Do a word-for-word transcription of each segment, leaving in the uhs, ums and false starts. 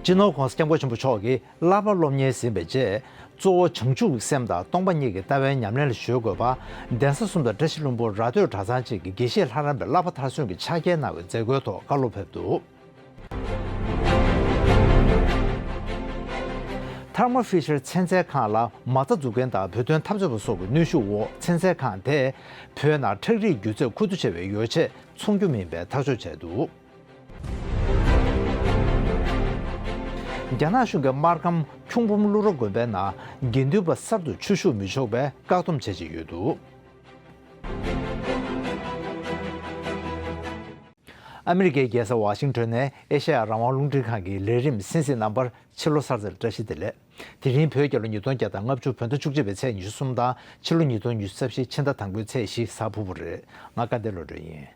སྤྱི་ནོར་༸གོང་ས་༸སྐྱབས་མགོན་ཆེན་པོ་མཆོག་གིས་བསླབ་པ་སློབ་གཉེར་ཟིན་པའི་རྗེས། གཙོ་བོ་བྱང་ཆུབ་ཀྱི་སེམས་དང་སྟོང་པ་ཉིད་ཀྱི་ལྟ་བའི་ཉམས་ལེན་ལ་གཞོལ་དགོས་པ། གདན་ས་གསུམ་དང་བཀྲ་ཤིས་ལྷུན་པོ་ར་སྟོད་གྲྭ་ཚང་བཅས་ཀྱི་དགེ་བཤེས་ལྷ་རམས་པའི་བསླབ་པ་མཐར་སོན་གྱི་ཕྱག་འཁྱེར་གནང་བའི་མཛད་སྒོའི་ཐོག་བཀའ་སློབ་ཕེབས་འདུག། Thermo Fisher་ཚན་རྩལ་ཁང་ལ་མ་རྩ་འཛུགས་མཁན་དང་བོད་དོན་འཐབ་རྩོད་པ་སོགས་ཀྱི་གནོན་ཤུགས་འོག་ཚན་རྩལ་ཁང་དེས་བོད་ནང་ཁྲག་རིགས་སྒྱུ་རྩལ་ཁུ་བསྡུ་བྱས་པའི་ཡོ་བྱད་འཚོང་རྒྱུ་མིན་པའི་ཐག་གཅོད་བྱས་འདུག། རྒྱ་ནག་གཞུང་གིས་སྨར་ཁམས་ཁྱུང་འབུམ་ཀླུ་ར་དགོན་པའི་ནང་དགེ་འདུན་པ་གསར་དུ་ཆོས་ཞུགས་མི་ཆོག་པའི་བཀག་སྡོམ་བྱེད་བཞིན་ཡོད་འདུག། ཨ་མི་རི་ཀའི་རྒྱལ་ས་ཝ་ཤིང་ཊོན་ནས་ཨེ་ཤ་ཡ་རང་དབང་རླུང་འཕྲིན་ཁང་གི་ལས་རིམ་གསན་གཟིགས་རྣམ་པར་ཕྱི་ལོ་གསར་ཚེས་ལ་བཀྲ་ཤིས་བདེ་ལེགས། དེ་རིང་བོད་རྒྱལ་ལོ་ཉིས་སྟོང་བརྒྱ་དང་ལྔ་བཅུ་བོད་ཟླ་བཅུ་གཅིག་པའི་ཚེས་ཉི་ཤུ་གསུམ་དང་ཕྱི་ལོ་ཉིས་སྟོང་ཉི་ཤུ་རྩ་བཞི་ཕྱི་ཟླ་དང་པོའི་ཚེས་བཞི་གཟའ་ཕུར་བུ་རེད། ང་སྐལ་ལྡན་བློ་གྲོས་ཡིན།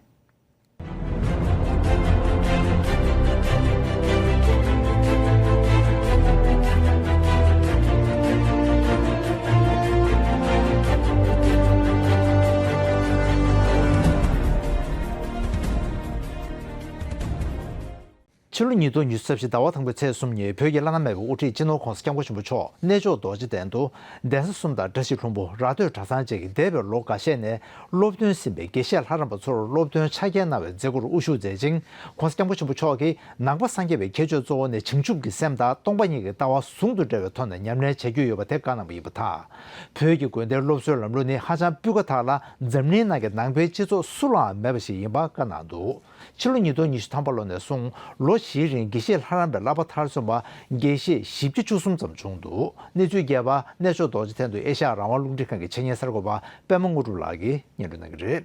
ཕྱི་ལོ་ཉིས་སྟོང་ཉི་ཤུ་རྩ་བཞི་ཟླ་བ་དང་པོའི་ཚེས་གསུམ་ཉིན་བོད་ཀྱི་བླ་ན་མེད་པའི་དབུ་ཁྲིད་སྤྱི་ནོར་༸གོང་ས་༸སྐྱབས་མགོན་ཆེན་པོ་མཆོག་གནས་མཆོག་རྡོ་རྗེ་གདན་དུ་གདན་ས་གསུམ་དང་བཀྲ་ཤིས་ལྷུན་པོ་ར་སྟོད་གྲྭ་ཚང་བཅས་ཀྱི་འདས་པའི་ལོ་འགའ་ཤས་ནས་སློབ་ཐོན་ཟིན་པའི་དགེ་བཤེས་ལྷ་རམས་པ་ཚོར་སློབ་ཐོན་ཕྱག་འཁྱེར་གནང་བའི་མཛད་སྒོར་དབུ་བཞུགས་མཛད་ཅིང་༸གོང་ས་༸སྐྱབས་མགོན་ཆེན་པོ་མཆོག་གིས་ནང་པ་སངས་རྒྱས་པའི་ཁྱད་ཆོས་གཙོ་བོ་ནི་བྱང་ཆུབ་ཀྱི་སེམས་དང་སྟོང་པ་ཉིད་ཀྱི་ལྟ་བ་ཟུང་དུ་འབྲེལ་བའི་ཐོག་ནས་ཉམས་ལེན་བྱ་རྒྱུ་ཡོད་པ་དེ་བཀའ་གནང་བ་ཡིན་པ་དང་། བོད་ཀྱི་དགོན་སྡེའི་སློབ་གསོའི་ལམ་ལུགས་ནི་ཧ་ཅང་སྤུས་ཀ་དག་ལ་འཛམ་གླིང་ནང་གི་ནང་པའི་སྤྱི་ཚོགས་སུ་ལའང་མེད་པ་ཞིག་ཡིན་པ་བཀའ་གནང་འདུག། ཕྱི་ལོ་ཉིས་སྟོང་ཉི་ཤུ་ཐམ་པ་ལོ་ནས་བཟུང་ལོ་བཞིའི་རིང་དགེ་བཤེས་ལྷ་རམས་པའི་བསླབ་པ་མཐར་སོན་པ་དགེ་བཤེས་བཞི་བརྒྱ་བཅུ་གསུམ་ཙམ་བྱུང་འདུག། གནས་ཚུལ་རྒྱས་པ་གནས་མཆོག་རྡོ་རྗེ་གདན་དུ་ཨེ་ཤ་ཡ་རང་དབང་རླུང་འཕྲིན་ཁང་གི་ཆེད་གཉེར་གསར་འགོད་པ་པད་མ་དངོས་གྲུབ་ལགས་ཀྱིས་སྙན་སྒྲོན་གནང་གི་རེད།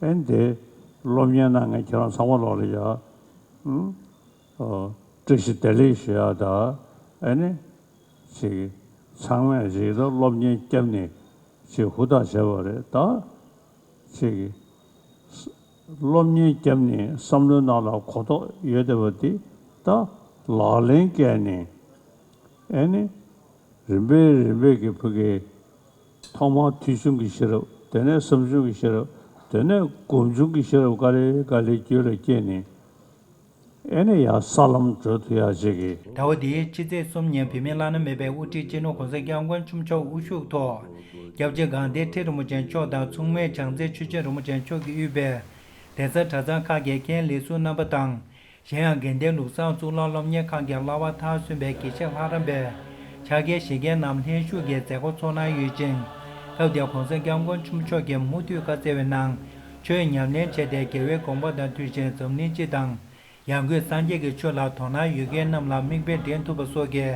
ཨེ་འདི་སློབ་གཉེར་གནང་མཁན་ཁྱེད་རང་ཚང་མ་ལོག་ལ་ཡ། ཨུམ། ཨོ། བཀྲ་ཤིས་བདེ་ལེགས་ཞུ་ཡ་ད། ཨེ་ནི། ཅིག་ཚང་མས་ཅིག་ད་སློབ་གཉེར་བརྒྱབ་ནས་ཅིག་ཧུར་ཐག་བྱས་པ་རེད་ད། ཅིག་སློབ་གཉེར་བརྒྱབ་ནས་བསམ་བློའི་ནང་ལ་གོ་རྟོགས་ཡོད་བསྡད་པ་འདི་ད་ལག་ལེན་བཀལ་ནས་ཨེ་ནི། རིམ་པས་རིམ་པས་ཀྱི་ཕ་གི་ཐོག་མར་ཐོས་བྱུང་གི་ཤེས་རབ། དེ་ནས་བསམ་བྱུང་གི་ཤེས་རབ། དེ་ནས་སྒོམ་བྱུང་གི་ཤེས་རབ་ག་ལེ་ག་ལེ་རྒྱུད་ལ་སྐྱེས་ནས་ཨེ་ནི་ཡང་ས་ལམ་འགྲོ་ཐུབ་ཡག་ཅིག་གི། ཟླ་བ་འདིའི་ཕྱི་ཚེས་གསུམ་ཉིན་བོད་མིའི་བླ་ན་མེད་པའི་དབུ་ཁྲིད་སྤྱི་ནོར་༸གོང་ས་༸སྐྱབས་མགོན་ཆེན་པོ་མཆོག་དབུ་བཞུགས་ཐོག་སྐྱབས་རྗེ་དགའ་ལྡན་ཁྲི་རིན་པོ་ཆེ་མཆོག་དང་མཚུངས་མེད་བྱང་རྩེ་ཆོས་རྗེ་རིན་པོ་ཆེ་མཆོག་གིས་དབུས་པའི་གདན་ས་གྲྭ་ཚང་ཁག་གི་མཁན་ལས་ཟུར་རྣམ་པ་དང་། གཞན་ཡང་དགེ་ལྡན་ལུགས་བཟང་གཙུག་ལག་སློབ་གཉེར་ཁང་གི་བསླབ་པ་མཐར་སོན་པའི་དགེ་བཤེས་ལྷ་རམས་པའི་ཕྱག་འཁྱེར་བཞེས་མཁན་རྣམས་ལྷན་ཞུགས་ཀྱིས་མཛད་སྒོ་ཚོགས་གནང་ཡོད་ཅིང་། སྐབས་དེར་༸གོང་ས་༸སྐྱབས་མགོན་ཆེན་པོ་མཆོག་གིས་མུ་མཐུད་བཀའ་སྩལ་བའི་ནང་ཆོས་ཉམས་ལེན་བྱས་ཏེ་རྒྱལ་བའི་དགོངས་པ་དང་མཐུན་ཞིང་འཛམ་གླིང་སྤྱི་དང་ཡང་སྒོས་སངས་རྒྱས་ཀྱི་ཆོས་ལ་དོ་སྣང་ཡོད་མཁན་རྣམས་ལ་མིག་དཔེ་འདྲེན་ཐུབ་པ་སོགས་ཀྱི་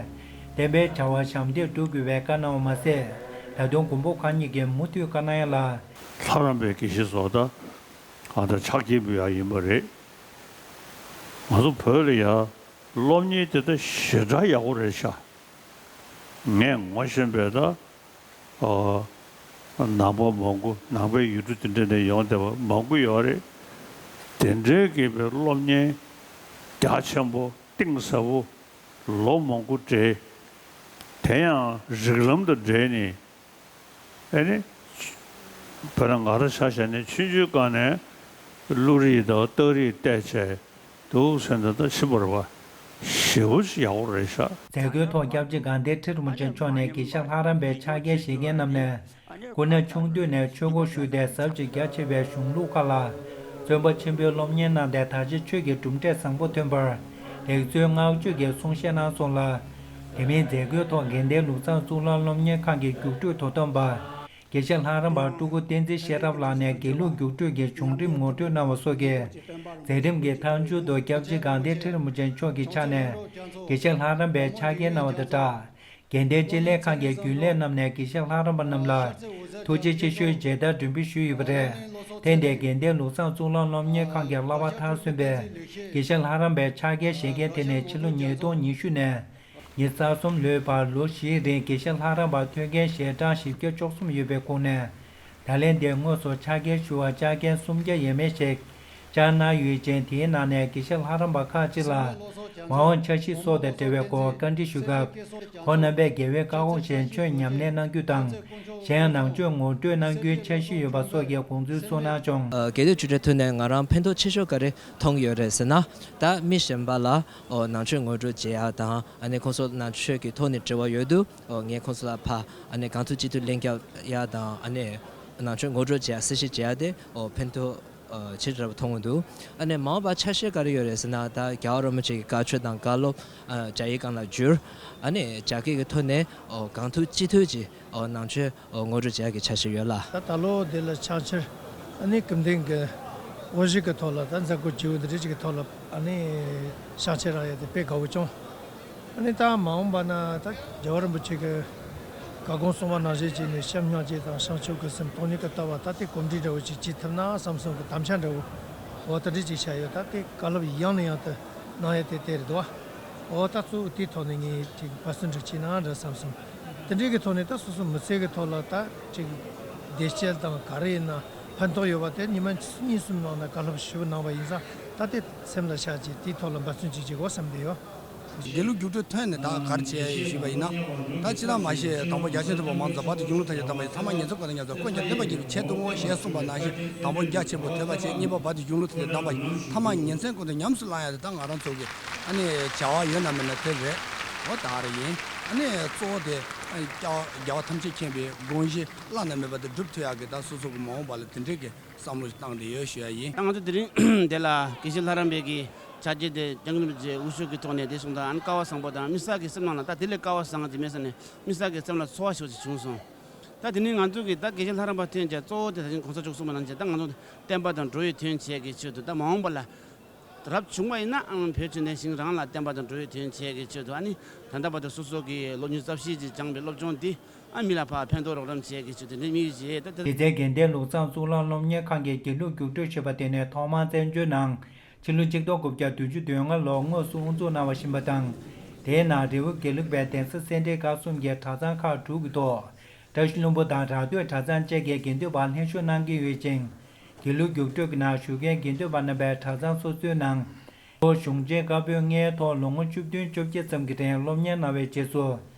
བསྟན་པའི་བྱ་བ་ཞབས་འདེགས་སྒྲུབ་དགོས་པའི་བཀའ་གནང་བ་མ་ཟད། ད་དུང་མགོན་པོ་གང་ཉིད་ཀྱིས་མུ་མཐུད་བཀའ་གནང་ཡ་ལ། ལྷ་རམས་པའི་དགེ་བཤེས་ཚོ་ད་གང་ལྟར་ཕྱག་འཁྱེར་འབུལ་ཡག་ཡིན་པ་རེད། ང་ཚོ་བོད་ལ་ཡ་སློབ་གཉེར་དེ་ད་ཞེ་དྲག་ཡག་པོ་རེད་ཤག། ངས་ངོ་ཤེས་པའི་ད་ཨ་ནང་པ་མང་པོ་ནང་པའི་ཡུལ་གྲུ་དེ་འདྲ་ནས་ཡོང་བསྡད་པ་མང་པོ་ཡོད་རེད། དེ་འདྲའི་གི་པའི་སློབ་གཉེར་རྒྱ་ཆེན་པོ་གཏིང་ཟབ་པོ་ལོ་མང་པོ་འབྲེལ། དེ་ཡང་རིགས་ལམ་དང་འབྲེལ་ནས། ཨེ་ནི། བོད་ནང་ང་རང་ཆ་བཞག་ནས་ཆུང་ཆུང་སྒང་ནས་བློ་རིག་དང་རྟགས་རིག་བལྟས་བྱས་འདུག་ཟེར་ན་ད་ཕྱི་པར་བ་ཞེ་པོ་ཅིག་ཡག་པོ་རེད་ཤག། མཛད་སྒོའི་ཐོག་སྐྱབས་རྗེ་དགའ་ལྡན་ཁྲི་རིན་པོ་ཆེ་མཆོག་ནས་དགེ་བཤེས་ལྷ་རམས་པའི་ཕྱག་འཁྱེར་བཞེས་མཁན་རྣམས་ནས་སྐུ་ན་ཆུང་དུས་ནས་ཆོས་སྒོར་ཞུགས་ཏེ་ཟབ་ཅིང་རྒྱ་ཆེ་བའི་གཞུང་ལུགས་ཁག་ལ་བརྩོན་པ་ཆེན་པོས་སློབ་གཉེར་གནང་སྟེ་ད་ཆ་ཆོས་ཀྱི་གྲུབ་འབྲས་བཟང་པོ་ཐོན་པར་ལེགས་བརྩོན་བསྔགས་བརྗོད་ཀྱི་གསུང་བཤད་གནང་སོང་ལ། དེ་མིན་མཛད་སྒོའི་ཐོག་དགེ་ལྡན་ལུགས་བཟང་གཙུག་ལག་སློབ་གཉེར་ཁང་གི་རྒྱུགས་སྤྲོད་དོ་དམ་པ། དགེ་བཤེས་ལྷ་རམས་པ་སྤྲུལ་སྐུ་བསྟན་འཛིན་ཤེས་རབ་ལགས་ནས་དགེ་ལུགས་རྒྱུགས་སྤྲོད་ཀྱི་བྱུང་རིམ་ངོ་སྤྲོད་གནང་བ་སོགས་ཀྱིས། མཛད་རིམ་གྱི་མཐའ་མཇུག་ཏུ་སྐྱབས་རྗེ་དགའ་ལྡན་ཁྲི་རིན་པོ་ཆེ་མཆོག་གི་ཕྱག་ནས་དགེ་བཤེས་ལྷ་རམས་པའི་ཕྱག་འཁྱེར་གནང་བ་དང་སྦྲགས། དགེ་ལྡན་སྤྱི་ལས་ཁང་གི་རྒྱུན་ལས་རྣམས་ནས་དགེ་བཤེས་ལྷ་རམས་པ་རྣམས་ལ་ཐུགས་རྗེ་ཆེ་ཞུའི་མཇལ་དར་འབུལ་ཞུས་ཡོད་པ་རེད། ཐེངས་འདིའི་དགེ་ལྡན་ལུགས་བཟང་གཙུག་ལག་སློབ་གཉེར་ཁང་གི་བསླབ་པ་མཐར་སོན་པའི་དགེ་བཤེས་ལྷ་རམས་པའི་ཕྱག་འཁྱེར་བཞེས་མཁན་དེ་ནི་ཕྱི་ལོ་ཉིས་སྟོང་ཉི་ཤུ་ནས། ཉི་ཤུ་རྩ་གསུམ་ལོའི་བར་ལོ་བཞིའི་རིང་དགེ་བཤེས་ལྷ་རམས་པ་ཐོན་མཁན་ཞལ་གྲངས་བཞི་བརྒྱ་བཅུ་གསུམ་ཡོད་པའི་ཁོངས་ནས། ད་ལན་འདིར་དངོས་སུ་ཕྱག་འཁྱེར་ཞུ་བར་བཅར་མཁན་སུམ་བརྒྱ་ཡས་མས་ཤིག་བཅར་གནང་ཡོད་ཅིང་། དེའི་ནང་ནས་དགེ་བཤེས་ལྷ་རམས་པ་ཁག་ཅིག་ལ་ མ་འོངས་འཆར་གཞི་སོགས་དང་འབྲེལ་བའི་སྐོར་བཀའ་འདྲི་ཞུ་སྐབས། ཁོང་རྣམ་པས་རྒྱལ་བའི་བཀའ་དགོངས་བཞིན་ཆོས་ཉམས་ལེན་གནང་རྒྱུ་དང་། གཞན་ཡང་ནང་ཆོས་ངོ་སྤྲོད་གནང་རྒྱུའི་འཆར་གཞི་ཡོད་པ་སོགས་ཀྱི་དགོངས་ཚུལ་གསུངས་གནང་བྱུང་། ཨ། དགེ་ལུགས་རྒྱུགས་སྤྲོད་ཐོག་ནས་ང་རང་ཕན་ཐོགས་ཆེ་ཤོས་ག་རེ་མཐོང་ཡོད་རེད་ཟེར་ན། ད་མི་གཞན་པ་ལ། ཨོ། ནང་ཆོས་ངོ་སྤྲོད་བྱེད་ཡག་དང་། ཨ་ནི་ཁོང་ཚོ་ནང་ཆོས་ཀྱི་ཐོག་ནས་འབྲེལ་བ་ཡོད་དུས། ཨོ། ངས་ཁོང་ཚོ་ལ་ཕར། ཨ་ནི་གང་ཐུབ་ཅི་ཐུབ་ལན་རྒྱག་ཡག་དང་། ཨ་ནི་ནང་ཆོས་ངོ་སྤྲོད་བྱེད་ཡག་གསལ་བཤད་བྱེད་ཡག་དེ། ཨོ། ཕན་ཐོགས། ཨ། ཆེ་དྲགས་པ་མཐོང་གི་འདུག་ཨ་ནི་མ་འོངས་པ་འཆར་གཞི་ག་རེ་ཡོད་རེད་ཟེར་ན། ད་རྒྱལ་བ་རིན་པོ་ཆེ་གི་བཀའ་ཆོས་དང་བཀའ་སློབ། ཨ། སྦྱར་ཡིག་སྒང་ལ་བསྒྱུར། ཨ་ནི་སྦྱར་སྐད་ཀྱི་ཐོག་ནས། ཨོ། གང་ཐུབ་ཅི་ཐུབ་ཀྱིས། ཨོ། ནང་ཆོས། ཨོ། ངོ་སྤྲོད་བྱེད་ཡག་གི་འཆར་གཞི་ཡོད་ལ། ད་ད་ལོ་འདི་ལ་ཕྱག་འཁྱེར། ཨ་ནི་སྐུ་མདུན་གྱི་དབུ་བཞུགས་ཀྱི་ཐོག་ལ། ད་མཛད་སྒོ་བྱེད་པ་འདི་འདྲ་ཅིག་གི་ཐོག་ལ། ཨ་ནི་ཕྱག་འཁྱེར་རག་ཡག་དེ་དཔེ་དགའ་བོ་བྱུང་། ཨ་ནི་ད་མ་འོངས་པ་ན་ད་རྒྱལ་བ་རིན་པོ་ཆེ་གི་བཀའ་དགོངས་གསུངས་པ་ནང་བཞིན་བྱས་ནས། བྱམས་སྙིང་རྗེ་དང་བྱང་ཆུབ་ཀྱི་སེམས། སྟོང་ཉིད་ཀྱི་ལྟ་བ། ད་དེ་གོམས་འདྲིས་འདྲ་བོ་ཅིག་བྱེད་ཐུབ་ན་བསམ་བསམ་གྱི་དམ་བཅའ་འདྲ་བོ། འོ། ད་འདྲ་ཅིག་བྱས་ཡོད། ད་དེ་བཀའ་སློབ་ཡང་ནས་ཡང་དུ་གནང་ཡག་དེ་དེ་རེད་དོ། འོ། ད་གཙོ་བོ་དེའི་ཐོག་ནས་ངས་ཅིག་འབད་བརྩོན་འགྲུས་བྱས་ན་འདྲ་བསམ་སོང་། དེ་འདྲའི་གི་ཐོག་ནས་ད་སོ་སོ་མི་ཚེ་གི་ཐོག་ལ་ད་ཅིག་བདེ་སྐྱིད་དང་ག་རེ་ཡིན་ན་ཕན་ཐོགས་ཡོད་པ་དེ། ཉི་མ་གཉིས་གསུམ་ནང་ན་བཀའ་སློབ་ཞུ་གནང་བ་ཡིན་ཙང་། ད་དེ་སེམས་ལ་བཞག་བྱས་དེའི་ཐོག་ལ་འབད་བརྩོན་ཅིག་བྱེད་དགོས་བསམ་གྱི་ཡོད། དགེ་ལུགས་རྒྱུགས་སྤྲོད་ཐོན་ནས་ད་ག་རེ་བྱས་ཞུས་པ་ཡིན་ན། ད་སྤྱིར་བཏང་མ་གཞི་དང་པོ་རྒྱལ་ཆེན་ཁྲི་པ་མང་ཚོགས་བར་དུ་གཞུང་ལུགས་ཐམས་ཅད་བསྟན་པ་ཡི། ཐ་མ་ཉིན་མཚན་ཀུན་ཏུ་ཉམས་སུ། ཀུན་ཀྱང་བསྟན་པ་རྒྱས་པའི་ཆེད་དུའོ་ཞེས་གསུངས་པ་ནང་བཞིན། དང་པོ་རྒྱ་ཆེན་པོ་ཐོས་པ་བྱས། གཉིས་པ་བར་དུ་གཞུང་ལུགས་ཐམས་ཅད་བསྟན་པ་ཡི། ཐ་མ་ཉིན་མཚན་ཀུན་ཏུ་ཉམས་སུ་བླང་ཡག་དེ་ད་ང་རང་ཚོ་གི་ཨ་ནི་བྱ་བ་ཡོད་ན་མེད་ན་དེ་རེད། འོ། ད་ག་རེ་ཡིན། ཨ་ནི་གཙོ་བོ་དེ་ཨ་ནི་རྒྱལ་བ་ཐམས་ཅད་མཁྱེན་པའི་དགོངས་གཞི་བླ་ན་མེད་པ་དེ་སྒྲུབ་ཐུབ་ཡག་གི། ད་སོ་སོ་གི་མ་འོངས་པ་ལ་དེ་འདྲའི་གི་བསམ་བློ་ཞིག་བཏང་བསྡད་ཡོད་ཞུ་ཡག་ཡིན། ད་ང་ཚོ་དེ་རིང་འདི་ལ་དགེ་བཤེས་ལྷ་རམས་པའི་གི་ཕྱག་འཁྱེར་དེ་སྐྱབས་མགོན་རིན་པོ་ཆེའི་དབུ་བཞུགས་ཀྱི་ཐོག་ནས་དེ་སོང་ཙང་། ཨ་ནི་སྐལ་བ་བཟང་པོ་དང་། དམིགས་བསལ་གྱི་སེམས་ནང་ལ་ད་དེ་ལས་སྐལ་བ་བཟང་པོ་དེ་མེད་ས་ནས། དམིགས་བསལ་གྱི་སེམས་ལ་ཚོར་བ་ཞིག་ཅིག་བྱུང་སོང་། ད་དེ་ནས་ང་ཚོ་གི་ད་དགེ་བཤེས་ལྷ་རམས་པ་ཐོན་བྱས་གཙོ་བོ་དེ་ད་ཅིང་གོང་ས་མཆོག་གསུངས་པ་ནང་བཞིན། ད་ང་ཚོ་བསྟན་པ་དང་འགྲོ་བའི་དོན་བྱེད་ཀྱི་ཆེད་དུ། ད་མ་འོངས་པ་ལ་རབ་བྱུང་བ་ཡིན་ན་ཨང་བོད་ཆོས་ལྡན་ཞིང་རང་ལ་བསྟན་པ་དང་འགྲོ་བའི་དོན་བྱེད་ཀྱི་ཆེད་དུ། ཨ་ནི་ད་ལྟ་བར་དུ་སོ་སོ་གི་ལོ་ཉི་ཤུ་རྩ་བཞི་ཅིག་སྦྱངས་པའི་སློབ་སྦྱོང་འདི། ཨ། མི་ལ་ཕར་ཕན་ཐོགས་རོགས་རམ་བྱེད་ཀྱི་ཆེད་དུ་དེ་འདྲའི་དམིགས་ཡུལ་བྱས། ད་དེ། དེ་ཚེ་དགེ་ལྡན་ལུགས་བཟང་གཙུག་ལག་སློབ་གཉེར་ཁང་གི་དགེ་ལུགས་རྒྱུགས་སྤྲོད་ཞེས་པ་དེ་ནི་ཐོག་མར་བཙན་བྱོལ་ནང་ཕྱི་ལོ་ཆིག་སྟོང་དགུ་བརྒྱ་བདུན་ཅུ་དོན་ལྔ་ལོར་དངོས་སུ་དབུ་འཛུགས་གནང་བ་ཡིན་པ་དང་། དེའི་ནང་རི་བོ་དགེ་ལུགས་པའི་གདན་ས་སེ་འབྲས་དགའ་གསུམ་གྱི་གྲྭ་ཚང་ཁག་དྲུག་གི་ཐོག་བཀྲ་ཤིས་ལྷུན་པོ་དང་ར་སྟོད་གྲྭ་ཚང་བཅས་ཀྱི་དགེ་འདུན་པ་ལྷན་ཞུགས་གནང་གི་ཡོད་ཅིང་། དགེ་ལུགས་རྒྱུགས་སྤྲོད་ཀྱི་ནང་ཞུགས་མཁན་དགེ་འདུན་པ་རྣམ་པས་གྲྭ་ཚང་སོ་སོའི་ནང་། གཙོ་བོ་གཞུང་ཆེན་བཀའ་པོད་ལྔའི་ཐོག་ལོ་ངོ་བཅུ་བདུན་བཅོ་བརྒྱད་ཙམ་གྱི་རིང་སློབ་གཉེར་གནང་བའི་རྗེས་སུ།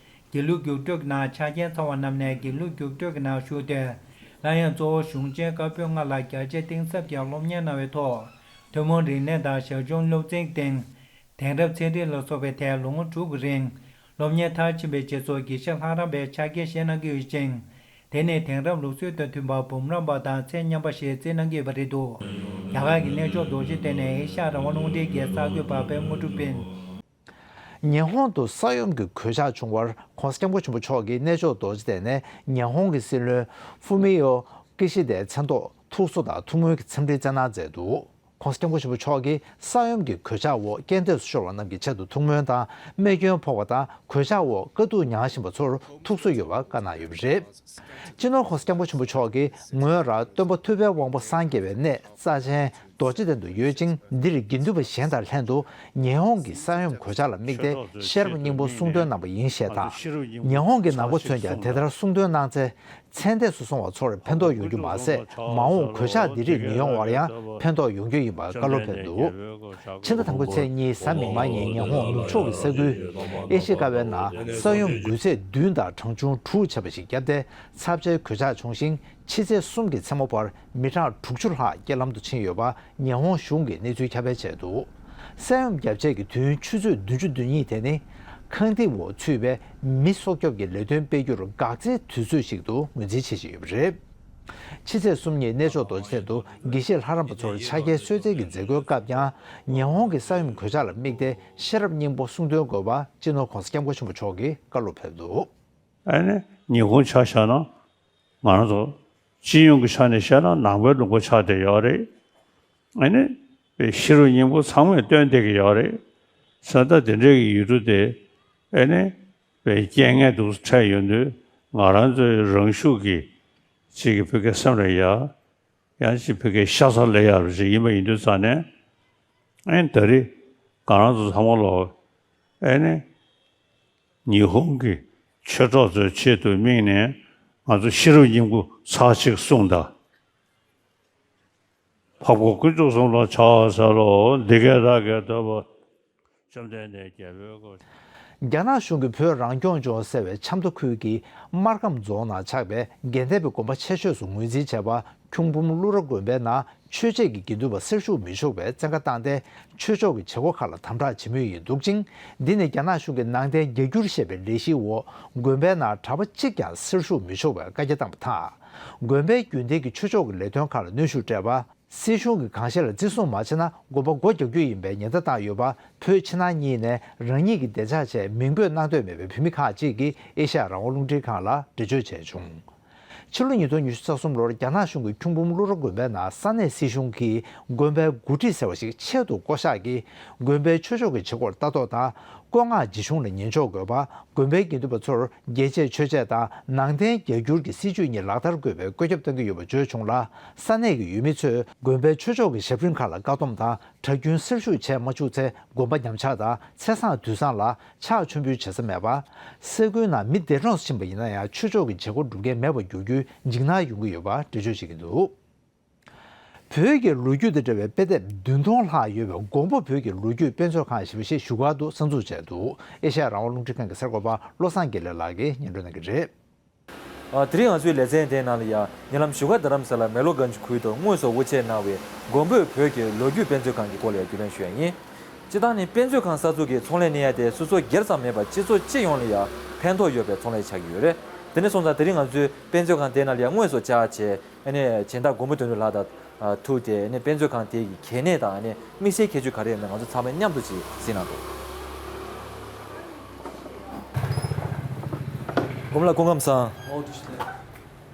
དགེ་ལུགས་རྒྱུགས་སྤྲོད་ཀྱི་ནང་ཆ་རྐྱེན་ཚང་བ་རྣམས་ནས་དགེ་ལུགས་རྒྱུགས་སྤྲོད་ཀྱི་ནང་ཞུགས་ཏེ། སླར་ཡང་གཙོ་བོ་གཞུང་ཆེན་བཀའ་པོད་ལྔ་ལ་རྒྱ་ཆེ་གཏིང་ཟབ་ཀྱི་སློབ་གཉེར་གནང་བའི་ཐོག་ཐུན་མོང་རིག་གནས་དང་ཞར་བྱུང་སློབ་ཚན་སྟེང་། དེང་རབས་ཚན་རིག་ལ་སོགས་པའི་ཐད་ལོ་ངོ་དྲུག་གི་རིང་སློབ་གཉེར་མཐར་ཕྱིན་པའི་རྗེས་སུ། དགེ་བཤེས་ལྷ་རམས་པའི་ཕྱག་འཁྱེར་བཞེས་གནང་གི་ཡོད་ཅིང་། དེ་ནི་དེང་རབས་ལུགས་སྲོལ་དང་མཐུན་པར་འབུམ་རམས་པ་དང་ཚད་མཉམ་པ་ཞེས་བརྩི་གནང་གི་ཡོད་པ་རེད་འདུག་རྒྱ་གར་གྱི་གནས་མཆོག་རྡོ་རྗེ་གདན་ནས་ཨེ་ཤ་ཡ་རང་དབང་རླུང་འཕྲིན་གྱི་གསར་འགོད་པ་དཔལ་དངོས་གྲུབ་པིན། ཉི་ཧོང་དུ་ས་ཡོམ་གྱི་གོད་ཆག་བྱུང་བར། ྋགོང་ས་ྋསྐྱབས་མགོན་ཆེན་པོ་མཆོག་གིས་གནས་མཆོག་རྡོ་རྗེ་གདན་ནས་ཉི་ཧོང་གི་སྲིད་བློན་ཧྥུ་མི་ཡོ་ཀི་ཤི་དའི་མཚན་ཐོག་ཐུགས་གསོ་དང་ཐུགས་སྨོན་གྱི་འཚམས་འདྲི་སྩལ་གནང་མཛད་འདུག ྋགོང་ས་ྋསྐྱབས་མགོན་ཆེན་པོ་མཆོག་གིས་ས་ཡོམ་གྱི་གོད་ཆག་འོག་རྐྱེན་འདས་སུ་ཤོར་བ་རྣམས་ཀྱི་ཆེད་དུ་ཐུགས་སྨོན་དང་། རྨས་སྐྱོན་ཕོག་པ་དང་གོད་ཆག་འོག་དཀའ་སྡུག་མྱངས་བཞིན་པ་ཚོར་ཐུགས་གསོ་ཡོད་པ་བཀའ་གནང་ཡོད་པ་རེད། སྤྱི་ནོར་ྋགོང་ས་ྋསྐྱབས་མགོན་ཆེན་པོ་མཆོག་གིས་ངོས་རང་སྟོན་པ་ཐུབ་པའི་དབང་པོ་སངས་རྒྱས་པའི་གནས་རྩ་ཆེན་རྡོ་རྗེ་གདན་དུ་ཡོད་ཅིང་། འདིར་དགེ་འདུན་པ་གཞན་དང་ལྷན་དུ་ཉི་ཧོང་གི་ས་ཡོམ་གོད་ཆག་ལ་དམིགས་ཏེ་ཤེས་རབ་སྙིང་པོ་གསུང་འདོན་གནང་བ་ཡིན་ཞེས་དང་། ཉི་ཧོང་གི་ནང་པ་ཚོས་ཀྱང་དེ་ལྟར་གསུང་འདོན་གནང་ཚེ། ཚེ་འདས་སུ་སོང་བ་ཚོར་ཕན་ཐོགས་ཡོང་རྒྱུ་མ་ཟད། མ་འོངས་གོད་ཆག་འདི་རིགས་མི་ཡོང་བར་ཡང་ཕན་ཐོགས་ཡོང་རྒྱུ་ཡིན་པར་བཀའ་སློབ་ཕེབས་འདུག་ཕྱི་ཟླ་དང་པོའི་ཚེས་གཉིས་གཟའ་མིག་དམར་ཉིན་ཉི་ཧོང་ནུབ་ཕྱོགས་ཀྱི་ས་ཁུལ་ཨེ་ཤི་ཀ་ཝའི་ནང་ས་ཡོམ་འགུལ་ཚད་བདུན་དང་གྲངས་ཆུང་དྲུག་བྱས་པ་ཞིག་བརྒྱབ་སྟེ། ཚབས་ཆེའི་གོད་ཆག་བྱུང་ཞིང་། ཕྱི་ཚེས་གསུམ་གྱི་མཚན་མོ་བར་མི་གྲངས་དྲུག་ཅུ་ལྷག་རྐྱེན་ལམ་དུ་ཕྱིན་ཡོད་པ་ཉི་ཧོང་གཞུང་གིས་གནས་ཚུལ་ཁྱབ་སྤེལ་བྱས་འདུག་ས་ཡོམ་བརྒྱབ་རྗེས་ཀྱི་དུས་ཡུན་ཆུ་ཚོད་བདུན་ཅུ་དོན་གཉིས་དེ་ནི། ཁང་ཐིག་འོག་ཚུད་པའི་མི་སྲོག་སྐྱོབ་ཀྱི་ལས་དོན་སྤེལ་རྒྱུར་འགག་རྩའི་དུས་ཚོད་ཞིག་ཏུ་ངོས་འཛིན་བྱེད་བཞིན་ཡོད་པ་རེད། ཕྱི་ཚེས་གསུམ་ཉིན་གནས་མཆོག་རྡོ་རྗེ་གདན་དུ་དགེ་བཤེས་ལྷ་རམས་པ་ཚོར་ཕྱག་འཁྱེར་གསོལ་སྩལ་གྱི་མཛད་སྒོའི་སྐབས་ཀྱང་། ཉི་ཧོང་གི་ས་ཡོམ་གོད་ཆག་ལ་དམིགས་ཏེ་ཤེས་རབ་སྙིང་པོ་གསུང་འདོན་དགོས་པ་སྤྱི་ནོར་ྋགོང་ས་ྋསྐྱབས་མགོན་ཆེན་པོ་མཆོག་གིས་བཀའ་སློབ་ཕེབས་འདུག་ཨ་ནི་ཉི་ཧོང་ཆ་བཞག་ན། ང་རང་ཚོ་སྤྱི་ཡོངས་ཀྱི་ཆ་ནས་བཤད་ན་ནང་པའི་ལུང་པ་ཆགས་བསྡད་ཡོད་རེད། ཨ་ནི་ཤེས་རབ་སྙིང་པོ་ཚང་མས་སྟོན་བསྡད་ཀྱི་ཡོད་རེད། ས་ད་དེ་འདྲའི་ཡུལ་གྲུ་དེ་ཨ་ནི་རྐྱེན་ངན་འདུག་འཕྲད་ཡོང་དུས། ང་རང་ཚོའི་རང་ཤུགས་ཀྱིས་ཅིག་གི་ཕ་གིའི་སེམས་ལ་ཡ། ཡང་ཅིག་ཕ་གིའི་ཤ་ཚ་ལེན་ཡག་རུ་ཞིག་ཡིན་པ་ཡིན་དུས་ཙང་ནས། ཨ་ནི་ད་རེས་ང་རང་ཚོ་ཚང་མ་ལོ། ཨ་ནི་ཉི་ཧོང་གི་ཆོས་གྲོགས་ཚོའི་ཆེད་དུ་དམིགས་ནས་ང་ཚོ་ཤེས་རབ་སྙིང་པོ་ཚར་གཅིག་གསུངས་དང་། འཕགས་པ་དཀོན་མཆོག་གསུམ་ལ་ཕྱག་འཚལ་ལོ། འདི་སྐད་བདག་གིས་ཐོས་པ། བཅོམ་ལྡན་འདས་རྒྱལ་པོའི་སྐུ། རྒྱ་ནག་གཞུང་གིས་བོད་རང་སྐྱོང་ལྗོངས་ཟེར་བའི་ཆབ་མདོ་ཁུལ་གྱི་སྨར་ཁམས་རྫོང་ནང་ཆགས་པའི་དགེ་ལྡན་པའི་དགོན་པ་ཆེ་ཤོས་སུ་ངོས་འཛིན་བྱས་པ་ཁྱུང་འབུམ་ཀླུ་ར་དགོན་པའི་ནང་ཆོས་བྱེད་ཀྱི་དགེ་འདུན་པ་སེལ་ཞུགས་མི་ཆོག་པའི་བཙན་བཀའ་བཏང་སྟེ། ཆོས་ཕྱོགས་ཀྱི་བྱེད་སྒོ་ཁག་ལ་དམ་དྲག་བྱེད་མུས་ཡིན་འདུག་ཅིང་། འདི་ནི་རྒྱ་ནག་གཞུང་གིས་ནང་བསྟན་རྒྱ་སྒྱུར་ཞེས་པའི་ལས་གཞིའི་འོག་དགོན་པའི་ནང་གྲྭ་པ་གཅིག་ཀྱང་སེལ་ཞུགས་མི་ཆོག་པའི་བཀའ་རྒྱ་བཏང་པ་དང་། དགོན་པའི་རྒྱུན་ལྡན་གྱི་ཆོས་ཕྱོགས་ཀྱི་ལས་དོན་ཁག་ལ་གནོན་ཤུགས་སྤྲད་པ། སྲིད་གཞུང་གིས་གང་ཤེས་ལ་བརྩི་སྲུང་མ་བྱས་ན་དགོན་པ་སྒོ་རྒྱག་རྒྱུ་ཡིན་པའི་ཉེན་བརྡ་བཏང་ཡོད་པ། བོད་ཕྱི་ནང་གཉིས་ནས་རང་ཉིད་ཀྱི་བདེ་འཇགས་ཆེད་མིང་འབོད་གནང་འདོད་མེད་པའི་བོད་མི་ཁག་ཅིག་གིས་ཨེ་ཤ་ཡ་རང་དབང་རླུང་འཕྲིན་ཁང་ལ་འགྲེལ་བརྗོད་བྱས་བྱུང་། ཕྱི་ལོ་ཉིས་སྟོང་ཉི་ཤུ་རྩ་གསུམ་ལོར་རྒྱ་ནག་གཞུང་གིས་ཁྱུང་འབུམ་ཀླུ་ར་དགོན་པའི་ནང་ས་གནས་སྲིད་གཞུང་གིས་དགོན་པའི་འགོ་ཁྲིད་ཟེར་བ་ཞིག་ཆེད་དུ་བསྐོ་གཞག་གིས། དགོན་པའི་ཆོས་ཕྱོགས་ཀྱི་བྱེད་སྒོར་ལྟ་རྟོག་དང་། བཀོད་མངགས་ཇི་བྱུང་ལ་ཉན་འཇོག་དགོས་པ། དགོན་པའི་དགེ་འདུན་པ་ཚོར་རྒྱལ་གཅེས་ཆོས་གཅེས་དང་ནང་བསྟན་རྒྱ་སྒྱུར་གྱི་སྲིད་བྱུས་གཉིས་ལག་བསྟར་དགོས་པའི་བཀོད་ཁྱབ་བཏང་གི་ཡོད་པ་བརྗོད་བྱུང་ལ། ས་གནས་ཀྱི་ཡུལ་མི་ཚོས་དགོན་པའི་ཆོས་ཕྱོགས་ཀྱི་ཞབས་རིམ་ཁག་ལ་བཀག་སྡོམ་དང་། གྲྭ་རྒྱུན་སེལ་ཞུགས་བྱས་མ་བཅུག་ཚེ་དགོན་པ་ཉམས་ཆག་དང་ཚེས་བཟང་དུས་བཟང་ལ་ཕྱག་མཆོད་འབུལ་བྱེད་ས་མེད་པ། ས་ཁུལ་ནང་མི་འདས་གྲོངས་ཕྱིན་པ་ཡིན་ན་ཡང་ཆོས་ཕྱོགས་ཀྱི་བྱེད་སྒོ་སྒྲུབ་མཁན་མེད་པར་འགྱུར་རྒྱུའི་འཇིགས་སྣང་ཡོང་གི་ཡོད་པ་འགྲེལ་བརྗོད་བྱེད་ཀྱི་འདུག་བོད་ཀྱི་ལོ་རྒྱུས་དང་འབྲེལ་བའི་དཔེ་དེབ་བདུན་སྟོང་ལྷག་ཡོད་པའི་ཀོང་པོ་བོད་ཀྱི་ལོ་རྒྱུས་དཔེ་མཛོད་ཁང་ཞེས་པ་ཞིག་བཞུགས་སྒར་དུ་གསར་འཛུགས་བྱས་འདུག་ཨེ་ཤ་ཡ་རང་དབང་རླུང་འཕྲིན་ཁང་གི་གསར་འགོད་པ་བློ་བཟང་དགེ་ལེགས་ལགས་ཀྱིས་སྙན་སྒྲོན་གནང་གི་རེད། ཨ། དེ་རིང་ང་ཚོའི་ལེ་ཚན་དེའི་ནང་ལ་ཡང་ཉེ་ལམ་བཞུགས་སྒར་རྡ་རམ་ས་ལ་མེ་ལོ་གྷན་ཇི་ཁུལ་དུ་དངོས་སུ་དབུ་འབྱེད་གནང་བའི་ཀོང་པོ་བོད་ཀྱི་ལོ་རྒྱུས་དཔེ་མཛོད་ཁང་གི་སྐོར་ལ་ཡང་རྒྱུས་ལོན་ཞུ་ཡ་ཡིན། སྤྱིར་བཏང་ནི་དཔེ་མཛོད་ཁང་གསར་འཛུགས་ཀྱི་ཚོང་ལས་གནང་ཡ་དེ་སོ་སོ་སྒེར་ཙམ་མིན་པར་སྤྱི་ཚོགས་སྤྱི་ཡོངས་ལ་ཡང་ཕན་ཐོགས་ཡོད་པའི་ཚོང་ལས་ཆགས་ཀྱི་ཡོད་རེད། དེ་འདྲ་སོང་ཙང་དེ་རིང་ང་ཚོས་དཔེ་མཛོད་ཁང་དེའི་ནང་ལ་ཡང་དངོས་སུ་བཅར་བྱས། ཨ་ནི་སྦྱིན་བདག་མགོན་པོ་དོན་གྲུབ་ལགས་དང་ཨ་ཐུག་སྟེ། ཨ་ནི་དཔེ་མཛོད་ཁང་དེ་གི་གལ་གནད་དང་། ཨ་ནི་དམིགས་བསལ་ཁྱད་ཆོས་ག་རེ་ཡོད་མེད་ང་ཚོ་ཚང་མས་མཉམ་དུ་ཅིག་གཟིགས་གནང་དང་། མགོན་པོ་ལགས་སྐུ་ཁམས་བཟང་། ཨོ་ཏུ་ཤི་ལེ།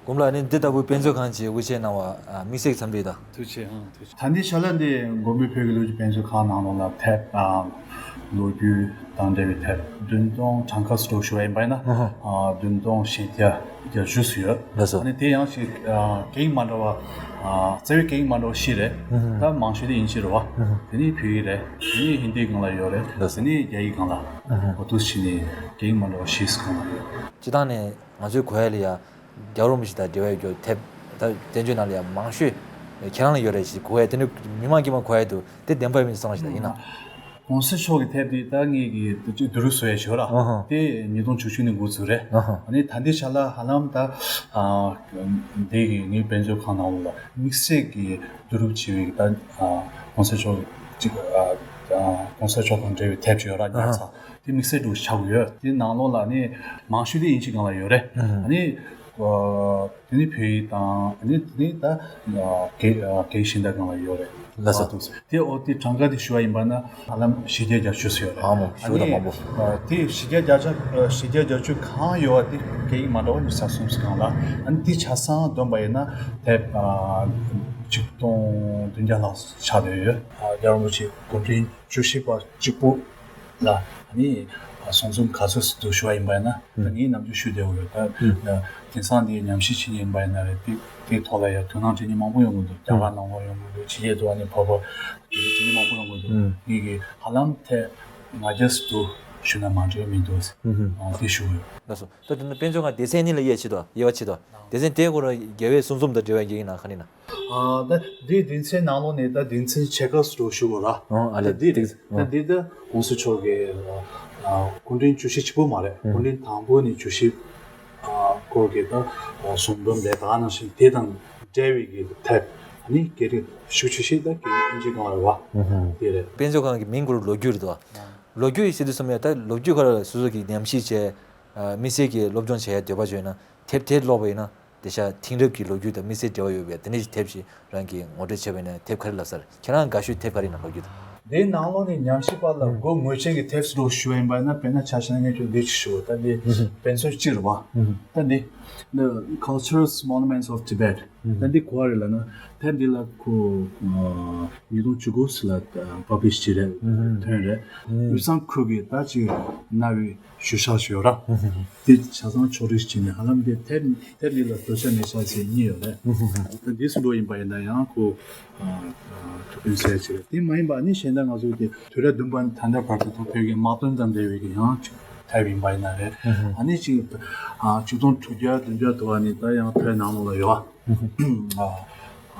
མགོན་པོ་ལགས། ཨ་ནི་འདི་ལྟ་བུའི་དཔེ་མཛོད་ཁང་ཅིག་དབུ་འབྱེད་གནང་བ་ཨ་དམིགས་བསལ་གྱི་འཚམས་འདྲི་དང་། ཐུགས་རྗེ་ཆེ། ཨང་། ཐུགས་རྗེ་ཆེ། ད་ལྟའི་ཆ་ལ་འདི་མགོན་པོ་བོད་ཀྱི་ལོ་རྒྱུས་དཔེ་མཛོད་ཁང་ནང་ལོགས་ལ་དེབ་དང་ལོ་རྒྱུས་དང་འབྲེལ་བའི་དེབ་བདུན་སྟོང་གྲངས་ཀ་སུ་འགྲོ་ཞུ་བ་ཡིན་པ་ཡིན་ན། ཨ་ཧ། ཨ་བདུན་སྟོང་བཞི་བརྒྱ་བརྒྱད་ཅུ་ཙམ་ཡོད། ལགས་སོ། ཨ་ནི་དེ་ཡང་ཞིག་ཨ་སྐད་ཡིག་མ་འདྲ་བ། ཨ་རྩ་བའི་སྐད་ཡིག་མ་འདྲ་བ་བཞི་རེད། ཨ་ཧ། ད་མང་ཤོས་དེ་དབྱིན་ཇི་རེད་བ། ཨ་ཧ། དེ་ནས་བོད་ཡིག་རེད། དེ་ནས་ཧིན་དིའི་སྒང་ལ་ཡོད་རེད། ལགས་སོ། དེ་ནས་རྒྱ་ཡིག་སྒང་ལ། ཨ་ཧ། འོ་འདུག་སེ་བྱས་ནས་སྐད་ཡིག་མ་འདྲ་བ་བཞི་ཙམ་སྒང་ལ་ཡོད། སྤྱིར་བཏང་ནས་ང་ཚོའི་གོ་ཡ་ལ་ཡ། རྒྱལ་བ་རིན་པོ་ཆེ་དང་འབྲེལ་བའི་རྒྱུ་དེབ་ད་བསྟན་བཅོས་ནང་ལ་ཡང་མང་ཤོས་ཁྱེད་རང་ལ་ཡོད་རེད་ཅེས་གོ་ཡ་དེ་ནི་མི་མང་དཀྱུས་མ་གོ་ཡ་འདུག་དེ་བདེན་པ་ཡིན་མིན་གསུང་རོགས་ཞུ་ད་ཡིན་ན། གོང་ས་མཆོག་གི་དེབ་དེ་ད་ངེད་ཀྱི་དུ་ཅིག་བསྡུ་རུབ་བཟོ་ཡ་ཞོར་ལ། ཨ་ཧ། དེ་ཉིས་སྟོང་བཅུ་གཅིག་ནས་འགོ་ཚུགས་རེད། ཨ་ཧ། ཨ་ནི་ད་ལྟའི་ཆ་ལ་ཧ་ལམ་ད་ཨ་འདི་གི་ངའི་དཔེ་མཛོད་ཁང་ནང་ལ་དམིགས་བསལ་གྱི་བསྡུ་རུབ་བྱས་པའི་ད་ཨ་གོང་ས་མཆོག་ཅིག་ཨ་ཨ་གོང་ས་མཆོག་དང་འབྲེལ་བའི་དེབ་ཅིག་ཡོད་ར། ཨ་ཧ། ཉར་ཚགས། དེ་དམིགས་བསལ་འདྲ་བོ་ཆགས་ཀྱི་ཡོད། དེ་ནང་ལོགས་ལ་ནི་མང་ཤོས་དེ་དབྱིན་ཇི་སྒང་ལ་ཡོད་རེད། ཨ་ནི་ཨ་དེ་ནི་བོད་ཡིག་དང་། ཨ་ནི་དེ་ནི་ད་ཨ་སྐད་ཨ་སྐད་གཞན་དག་སྒང་ལ་ཡོད་རེད། ལགས་སོ། ཨ་འདུག་སེ། དེ་འོ་དེ་གྲངས་ཀ་དེ་ཞུ་བ་ཡིན་པ་ན་ཧ་ལམ་བཞི་བརྒྱ་བརྒྱད་ཅུ་ཙམ་ཡོད་རེད། ཨ་མོ། ཨ་ཞུ་ད་ནི་མང་པོ། ཨ་དེ་བཞི་བརྒྱ་བརྒྱད་ཅུ་ཨ་བཞི་བརྒྱ་བརྒྱད་ཅུ་གང་ཡོད་པ་དེ་སྐད་ཡིག་མ་འདྲ་བ་ཉི་ཤུ་རྩ་གསུམ་སྒང་ལ། ཨ་ནི་དེ་ཆ་ཚང་བསྡོམས་པ་ཡིན་ན་དེབ་ཨ་ཆིག་སྟོང་བདུན་བརྒྱ་ལྷག་ཆགས་བསྡད་ཡོད། ཨ་རྒྱལ་བ་རིན་པོ་ཆེ་གོ་སྒྲིག་བཅུ་བཞི་པ་གཅིག་པུ་ལ་ནི་ཨ་གསུང་རྩོམ་ག་ཚོད་ཙམ་འདུག་ཞུ་བ་ཡིན་པ་ཡིན་ན། ད་ངས་ནམ་རྒྱུན་ཞུ་བསྡད་ཡོད་རེད། ད་ཨ་དེང་སང་འདི་ཉམས་ཞིབ་བྱེད་མཁན་ཡིན་པ་ཡིན་ན་རེད། དེ་དེའི་ཐོག་ལ་ཡང་དོ་སྣང་བྱེད་མཁན་མང་པོ་ཡོང་གི་འདུག་རྒྱ་གར་ནང་ལོགས་ཡོང་གི་འདུག་ཕྱི་རྒྱལ་དུ་ཨ་ནི་བབས་པ་དེ་འདྲ་བྱེད་མཁན་མང་པོ་ཡོང་གི་འདུག་ངས་ཀྱི་ཧ་ལམ་ཐེངས་ལྔ་བརྒྱ་ཙམ་འདུག་ཞུ་ན་མ་འགྲིག་མི་འདུག་ཨ་དེ་ཞུ་གི་ཡོད། ལགས་སོ། ད་དེ་ནི་དཔེ་མཛོད་ཁང་སྡེ་ཚན་གཉིས་ལ་དབྱེ་ཕྱེ་དོ། དབྱེ་བ་ཕྱེ་དོ། སྡེ་ཚན་དེའི་སྐོར་རྒྱལ་བའི་གསུང་རྩོམ་དང་འབྲེལ་བའི་ཡིན་ན་ག་རེ་ཡིན་ན། ཨ་ད་འདི་སྡེ་ཚན་ནང་ལོགས་ནས་ད་སྡེ་ཚན་ཕྱེད་ཀ་ཙམ་ཞུ་དགོས་ར། ཨོ་ཨ་ལེ། ད་འདི་ཏིག་ད་ཨོ་འདི་ད་གོང་ས་མཆོག་གི་ཨ་སྐུ་ཕྲེང་བཅུ་བཞི་གཅིག་པོ་མ་རེད། ཨུ། སྐུ་ཕྲེང་དང་པོ་ནས་བཅུ་བཞི་ཨ་སྐོར་གྱི་ད་ཨ་གསུང་འབུམ་རེད། ད་ནང་བཞིན་དེ་དང་འབྲེལ་བའི་གི་དེབ་ཨ་ནི་སྐད་རིགས་ཤུགས་ཆེ་ཤོས་ད་སྐད་ཡིག་དབྱིན་ཇིའི་སྒང་རེད་བ། ཨུ་ཧུ། དེ་རེད། དཔེ་མཛོད་ཁང་གི་མིང་ཁོ་རང་ལོ་རྒྱུས་རེད་དོ། ལོ་རྒྱུས་ཟེར་དུས་ཙམ་ཡང་ད་ལོ་རྒྱུས་ཁོ་རང་སོ་སོ་གི་ཉམས་ཞིབ་བྱས། ཨ་དམིགས་བསལ་གྱི་སློབ་སྦྱོང་བྱེད་ཡ་འདོད་པ་བྱུང་ན་དེབ་དེ་ཀློག་པ་ཡིན་ན། དེ་ཤ་དེང་རབས་ཀྱི་ལོ་རྒྱུས་དང་དམིགས་བསལ་འབྲེལ་བ་ཡོད་པའི་དེ་འདྲའི་དེབ་ཞིག་རང་གིས་ངོ་སྤྲོད་བྱས་པ་ཡིན་ན་དེབ་ག་རེ་ལབ་ས་རེད། ཁྱེད་རང་དགའ་ཤོས་དེབ་ག་རེ་ཡིན་ན་ལབ་རྒྱུ་དང་། དེའི་ནང་ལོགས་ནས་ཉམས་ཞིབ་པ་ལ་སྒོ་ངོས་ཅན་གྱི་དེབ་ཟེར་ཞུ་བ་ཡིན་པ་ཡིན་ན། དཔེར་ན་ཆ་བཞག་ན་ངས་ཁྱོད་འདི་ཅིག་ཞུ་བ། ད་འདི་དཔེ་མཛོད་སྤྱི་རེད་བ། ད་འདི་The Cultures Monuments of Tibet། ད་འདི་ག་རེ་ལབ་ན། ད་འདི་ལ་ཁོ་ཉིས་སྟོང་བཅུ་དགུ་ལ་པབ་ལི་ཤི་བྱས་རེད། ཐོན་རེད། དབུས་གཙང་ཁུལ་གྱི་ད་ཅིག་གནའ་བོའི་ཞུ་ཤག་ཞུ་ཡོད་ར། དེ་ཆ་ཚང་ཕྱོགས་སྒྲིག་བྱས་ནས་ཧ་ལམ་དེ་དེབ་དེབ་འདི་ལ་བོད་ས་མེད་ཤག་ཟེར་གཉིས་ཡོད་རེད། ད་འདི་སུ་འགྲོ་ཡིན་པ་ཡིན་ན་ཡང་ཁོ་ཨ་ཨ་ཐུགས་ཕན་གསོས་ཅིག་རེད། དེ་མ་ཡིན་པ་ཨ་ནི་གཞན་དག་ང་ཚོ་དེ་དུས་རབས་བདུན་པ་ནས་ད་ལྟ་བར་དུ་བོད་ཀྱི་དམག་དོན་དང་འབྲེལ་བའི་གི་ཡང་ཅིག་དེབ་ཡིན་པ་ཡིན་ན་རེད། ཨ་ནི་ཅིག་ཨ་ཆིག་སྟོང་དྲུག་བརྒྱ་བདུན་བརྒྱ་དུ་བ་ནས་ད་ཡང་བོད་ནང་ལོགས་ལ་ཡོད།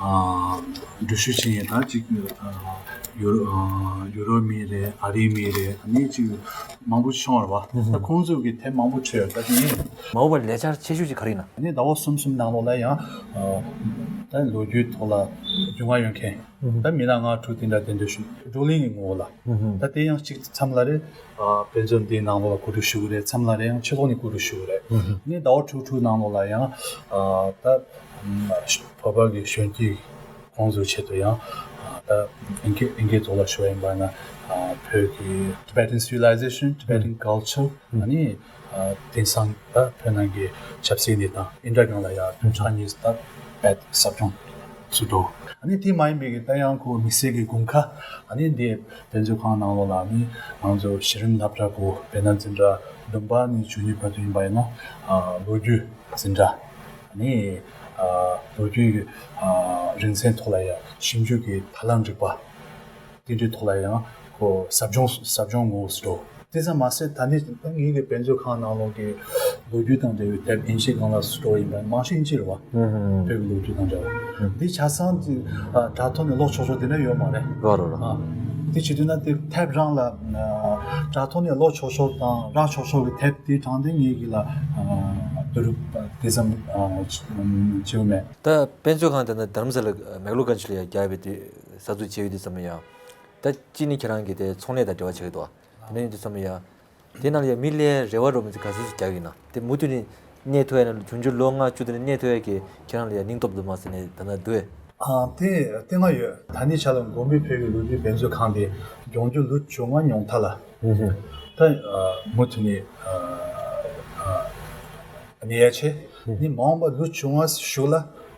ཨ་ འགྲུལ་བཞུད་བྱེད་མཁན་ད་ཅིག་ཡུ་ཡུ་རོབ་མི་རེད། ཨ་རིའི་མི་རེད། ཨ་ནི་ཅིག་མང་པོ་བྱུང་བ་རེད་བ། ད་ཁོང་ཚོ་གི་དེབ་མང་པོ་འཕྲོད་ཡོད། ད་དེ་ཡིན། མ་འོངས་པར་ལས་འཆར་ཆེ་ཤོས་ཅིག་ག་རེ་ཡིན་ན། ཨ་ནི་ཟླ་བ་གསུམ་གསུམ་ནང་ལོགས་ལ་ཡང་ད་ལོ་རྒྱུས་ཐོག་ལ་རྒྱུས་མངའ་ཡོད་མཁན་ད་མི་སྣ་ལྔ་དྲུག་དེ་འདྲ་དེ་འདྲ་ཞུ་བགྲོ་གླེང་གི་ངོ་བོ་ལ། ད་དེ་ཡང་གཅིག་མཚམས་ལ་རེད། དཔེ་མཛོད་འདིའི་ནང་ལོགས་ལ་གོ་སྒྲིག་ཞུ་གི་རེད། མཚམས་ལ་རེད་ཡང་ཕྱི་ལོགས་ནས་གོ་སྒྲིག་ཞུ་གི་རེད། ཨ་ནི་ཟླ་བ་དྲུག་དྲུག་ནང་ལོགས་ལ་ཡང་ད་བོད་པ་གི་གཞོན་སྐྱེས་ཁོང་ཚོའི་ཆེད་དུ་ཡང་ད་ཨིན་སྐད་ཨིན་སྐད་ཐོག་ལ་ཞུ་བ་ཡིན་པ་ན་བོད་ཀྱི་Tibetan civilization, Tibetan culture ཨ་ནི་དེང་སང་ད་བོད་ནང་གི་ཆབ་སྲིད་གནས་སྟངས་ཨིན་དྲ་སྒང་ལ་ཡང་བོད་ཕྲུག་གཉིས་ད་བེད་ཟབ་སྦྱོང་སུ་འགྲོ། ཨ་ནི་དེ་མ་ཡིན་པའི་གི་ད་ཡང་ཁོ་དམིགས་བསལ་གྱི་དགོན་ཁ་ཨ་ནི་འདི་དཔེ་མཛོད་ཁང་ནང་ལོགས་ལ་ཨ་ནི་ང་ཚོ་གཞི་རིམ་སློབ་གྲྭ་གོ་བོད་ན་འཛིན་གྲྭ་བདུན་པ་ནས་བཅུ་གཉིས་བར་དུ་ཡིན་པ་ཡིན་ན་ལོ་རྒྱུས་འཛིན་གྲྭ་ཨ་ནི་ལོ་རྒྱུས་ཀྱི་རིང་ཚན་ཐོག་ལ་ཡང་ཞིབ་འཇུག་གི་དང་བླངས་རིག་པ། དེ་འདྲའི་ཐོག་ལ་ཡང་ཁོ་ཟབ་སྦྱོང་ཟབ་སྦྱོང་ངོ་བོ་སུ་འགྲོ། དེ་ཙམ་མ་ཟད་ད་ནི་ད་ངེད་ཀྱི་དཔེ་མཛོད་ཁང་ནང་ལོགས་ཀྱི་ལོ་རྒྱུས་དང་འབྲེལ་བའི་དེབ་ཨིན་ཇི་སྒང་ལ་སུ་འགྲོ་ཡིན་པ་མང་ཤོས་ཨིན་ཇི་རེད་བ། བོད་ཀྱི་ལོ་རྒྱུས་དང་འབྲེལ་བ། འདི་ཆ་ཚང་གི་དྲ་ཐོག་ནས་ཀློག་ཆོག་ཆོག་དེ་འདྲ་ཡོད་མ་རེད། རོ་རོ་རོ། དེ་བྱེད་དུས་ན་དེ་དེབ་རང་ལ་དྲ་ཐོག་ནས་ཀློག་ཆོག་ཆོག་དང་རག་ཆོག་ཆོག་གི་དེབ་དེ་དྲང་བདེན་ངེད་ཀྱི་ལ་བསྡུ་རུབ་དེ་ཙམ་བྱེད་མེད། ད་དཔེ་མཛོད་ཁང་དེ་ན་རྡ་རམ་ས་ལ་མེག་ལོ་གན་ཇི་ལ་ཡ་རྒྱག་པའི་དུས། གསར་འཛུགས་བྱས་ཡོད་དུས་ཙམ་ཡང་། ད་གཅིག་ནི་ཁྱེད་རང་གི་དེ་ཚོང་ལས་དང་འབྲེལ་བ་ཆགས་ཀྱི་འདུག་དེ་ནས་ཡིན་དུས་ཙམ་ཡང་། དེ་ནང་ལ་ཡང་མི་ལས་རེ་བ་རོ་མི་ཚེ་ག་ཚོད་ཅིག་རྒྱག་ཡིན་ན། དེ་མུ་མཐུད་ནས་གནས་ཐུབ་ཡ་ན་འབྱུང་འགྱུར་ལོ་ལྔ་བཅུ་དེ་ནས་གནས་ཐུབ་ཡ་གི་ཁྱེད་རང་ལ་ཡང་སྙིང་སྟོབས་འདུག་མ་ཟེར་ནས་ད་ལྟ་འདུག་ཨེ། ཨ་དེ་དེ་སྔ་ཡོད། ད་ནི་ཆ་ལ་མགོན་པོའི་བོད་ཀྱི་ལོ་རྒྱུས་དཔེ་མཛོད་ཁང་དེ་འབྱུང་འགྱུར་ལོ་བཅོ་ལྔ་ཉུང་མཐའ་ལ། ད་མུ་མཐུད་ནས་གནས་ཡ་ཆེ། ནི་མ་འོངས་པ་ལོ་བཅོ་ལྔ་གཞུག་ལ་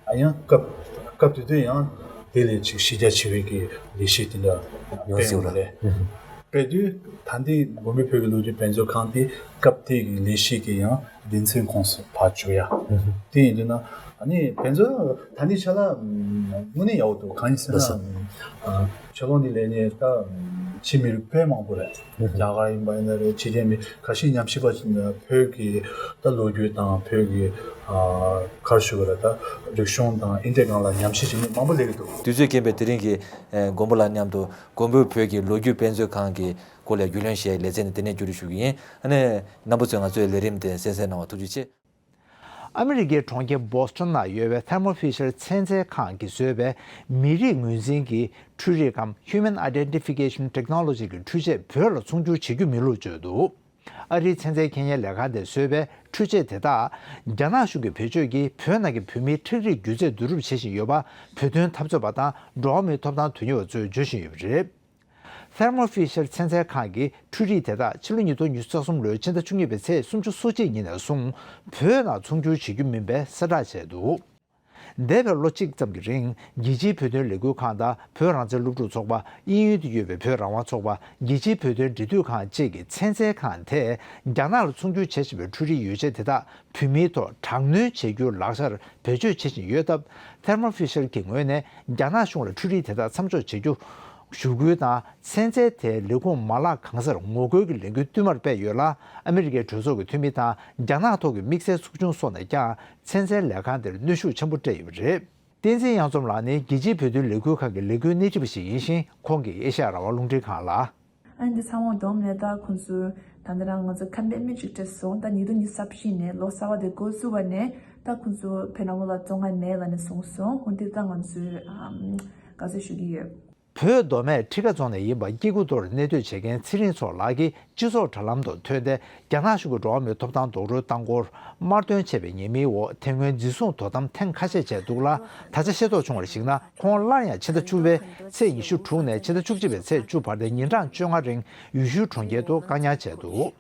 ཨ་ཡང་སྐབས་སྐབས་དེ་དུས་ཡང་དེ་ལས་ཅིག་གཞི་རྒྱ་ཆེ་བའི་གི་ལས་གཞི་དེ་འདྲ་ཡོང་སྲིད་པ་རེད། དཔེ་དུས་ད་ལྟའི་མགོན་པོའི་བོད་ཀྱི་ལོ་རྒྱུས་དཔེ་མཛོད་ཁང་དེ་སྐབས་དེ་གི་ལས་གཞི་གི་ཡང་སྡེ་ཚན་ཁོངས་སུ་ཕར་བཅུག་ཡ། དེ་ཡིན་དུས་ན་ཨ་ནི་དཔེ་མཛོད་ད་ནི་ཆ་ལ་དངོས་གནས་ཡག་པོ་འདུག་གང་ཡིན་ཟེར་ན། ཕྱི་ལོགས་ནས་ལས་ནས་ད་ཕྱི་མི་རིགས་དཔེ་མང་པོ་རེད། རྒྱ་གར་ཡིན་པ་ཡིན་ན་རེད། ཕྱི་རྒྱལ་མི་ཁ་ཤས་ཉམས་ཞིབ་པ་བོད་ཀྱི་ད་ལོ་རྒྱུས་དང་བོད་ཀྱི་གར་ཞུ་བ་ལ་ད་རིག་གཞུང་དང་ཨིན་སྐད་སྒང་ལ་ཉམས་ཞིབ་བྱེད་མཁན་མང་པོ་སླེབས་ཀྱི་འདུག་དུས་ཚོད་རྐྱེན་པས་དེ་རིང་གི་མགོན་པོ་ལགས་མཉམ་དུ་མགོན་པོའི་བོད་ཀྱི་ལོ་རྒྱུས་དཔེ་མཛོད་ཁང་གི་སྐོར་ལ་རྒྱུས་ལོན་བྱས་ལེ་ཚན་ནི་དེ་ནས་བསྒྱུར་བཅོས་ཞུ་གི་ཡིན། ཨ་ནི་རྣམ་པ་ཚོས་ང་ཚོའི་ལས་རིམ་དེ་གསན་གཟིགས་གནང་བར་ཐུགས་རྗེ་ཆེ། ཨ་མི་རི་ཀའི་གྲོང་ཁྱེར་Boston་ནང་ཡོད་པའི་Thermo Fisher་ཚན་རྩལ་ཁང་གིས་བཟོས་པའི་མི་རིགས་ངོས་འཛིན་གྱི་འཕྲུལ་རིག་གམ་Human Identification Technology་གི་འཕྲུལ་ཆས་བོད་ལ་ཚོང་སྒྱུར་བྱེད་རྒྱུ་མིན་ལུགས་བརྗོད་འདུག་ཨ་རིའི་ཚན་རྩལ་མཁས་སྙན་ལས་ཁང་དེས་བཟོས་པའི་འཕྲུལ་ཆས་དེ་དག་རྒྱ་ནག་གཞུང་གིས་བེད་སྤྱོད་ཀྱིས་བོད་ནང་གི་བོད་མིའི་འཕྲུལ་རིག་སྒྱུ་རྩལ་བསྡུ་རུབ་བྱེད་བཞིན་ཡོད་པ་བོད་དོན་འཐབ་རྩོད་པ་དང་འགྲོ་བ་མིའི་ཐོབ་ཐང་དོན་གཉེར་བ་ཚོས་བརྗོད་བཞིན་ཡོད་པ་རེད། Thermo Fisher་ཚན་རྩལ་ཁང་གི་འཕྲུལ་རིག་དེ་དག་ཕྱི་ལོ་ཉིས་སྟོང་ཉི་ཤུ་རྩ་གསུམ་ལོའི་ཕྱི་ཟླ་བཅུ་གཉིས་པའི་ཚེས་སུམ་ཅུ་སོ་གཅིག་ཉིན་ནས་བཟུང་བོད་ནང་ཚོང་སྒྱུར་བྱེད་རྒྱུ་མིན་པའི་གསལ་བསྒྲགས་བྱས་འདུག་འདས་པའི་ལོ་གཅིག་ཙམ་གྱི་རིང་རྒྱལ་སྤྱིའི་བོད་དོན་ལས་འགུལ་ཁང་དང་བོད་རང་བཙན་སློབ་ཕྲུག་ཚོགས་པ། དབྱིན་ཡུལ་དུ་ཡོད་པའི་བོད་རང་དབང་ཚོགས་པ། རྒྱལ་སྤྱིའི་བོད་དོན་འབྲེལ་མཐུད་ཁང་བཅས་ཀྱི་ཚན་རྩལ་ཁང་དེས་རྒྱ་ནག་ལ་ཚོང་སྒྱུར་བྱེད་བཞིན་པའི་འཕྲུལ་རིག་ཡོ་བྱད་དེ་དག་བོད་མིའི་ཐོག་དྲག་གནོན་བྱེད་རྒྱུར་ལག་ཆར་བེད་སྤྱོད་བྱེད་བཞིན་ཡོད་སྟབས། Thermo Fisher་གྱི་ངོས་ནས་རྒྱ་ནག་གཞུང་ལ་འཕྲུལ་རིག་དེ་དག་མཚམས་འཇོག་བྱེད་རྒྱུ་ཞུ་སྐུལ་དང་། ཚན་རྩལ་དེའི་ལས་ཁུངས་མ་ལག་གང་སར་ངོ་རྒོལ་གྱི་ལས་འགུལ་བསྟུད་མར་སྤེལ་ཡོད་ལ། ཨ་མི་རི་ཀའི་གྲོས་ཚོགས་ཀྱི་འཐུས་མི་དང་རྒྱ་ནག་ཐོག་གི་དམིགས་བསལ་ཚོགས་ཆུང་སོགས་ནས་ཀྱང་ཚན་རྩལ་ལས་ཁང་དེར་གནོན་ཤུགས་ཆེན་པོ་སྤྲད་ཡོད་པ་རེད། བསྟན་འཛིན་གཡང་འཛོམས་ལགས་ནི་རྒྱལ་སྤྱིའི་བོད་དོན་ལས་འགུལ་ཁང་གི་ལས་འགུལ་སྣེ་ཁྲིད་པ་ཞིག་ཡིན་ཞིང་། ཁོང་གིས་ཨེ་ཤ་ཡ་རང་དབང་རླུང་འཕྲིན་ཁང་ལ། ཨ་ནི་འདི་ཚང་མ་བསྡོམས་ནས་ད་ཁོང་ཚོས་ད་ལྟ་རང་ང་ཚོ་ཁ་འབད་མི་གཅིག་སྤྲད་སོང་། ད་ཉིས་སྟོང་ཉི་ཤུ་རྩ་བཞི་ནས་ལོ་གསར་པ་དེ་འགོ་བཙུགས་པ་ནས་ད་ཁོང་ཚོ་བོད་ནང་ལོགས་ལ་བཙོན་ཁང་མེད་ལབ་ནས་གསུངས་སོང་། འོན་ཏེ་ད་ང་ཚོས་ཨམ་ག་ཚོད་ཞུ་གི་ཡོད། བོད་མདོ་སྨད་ཁྲི་ཀ་རྫོང་ནས་ཡིན་པ་སྐྱེ་རྒུ་མདོར་གནས་སྡོད་བྱེད་མཁན་ཚེ་རིང་མཚོ་ལགས་ཀྱིས་སྤྱི་ཚོགས་དྲ་ལམ་དུ་ཐོན་ཏེ། རྒྱ་ནག་གཞུང་གིས་འགྲོ་བ་མིའི་ཐོབ་ཐང་རྡོག་རོལ་བཏང་སྐོར་དམར་འདོན་བྱས་པའི་ཉེས་མིང་འོག་དེ་སྔོན་འཛིན་བཟུང་དོ་དམ་ཐེངས་ཁ་ཤས་བྱས་འདུག་ལ། ད་ཆ་ཤེས་རྟོགས་བྱུང་བར་གཞིགས་ན། ཁོང་སླར་ཡང་ཕྱི་ཟླ་བཅུ་པའི་ཚེས་ཉི་ཤུ་དྲུག་ནས་ཕྱི་ཟླ་བཅུ་གཅིག་པའི་ཚེས་བཅུ་བར་དུ་ཉིན་གྲངས་བཅོ་ལྔ་རིང་ཡུལ་ཤུལ་གྲོང་ཁྱེར་དུ་བཀག་ཉར་བྱས་འདུག་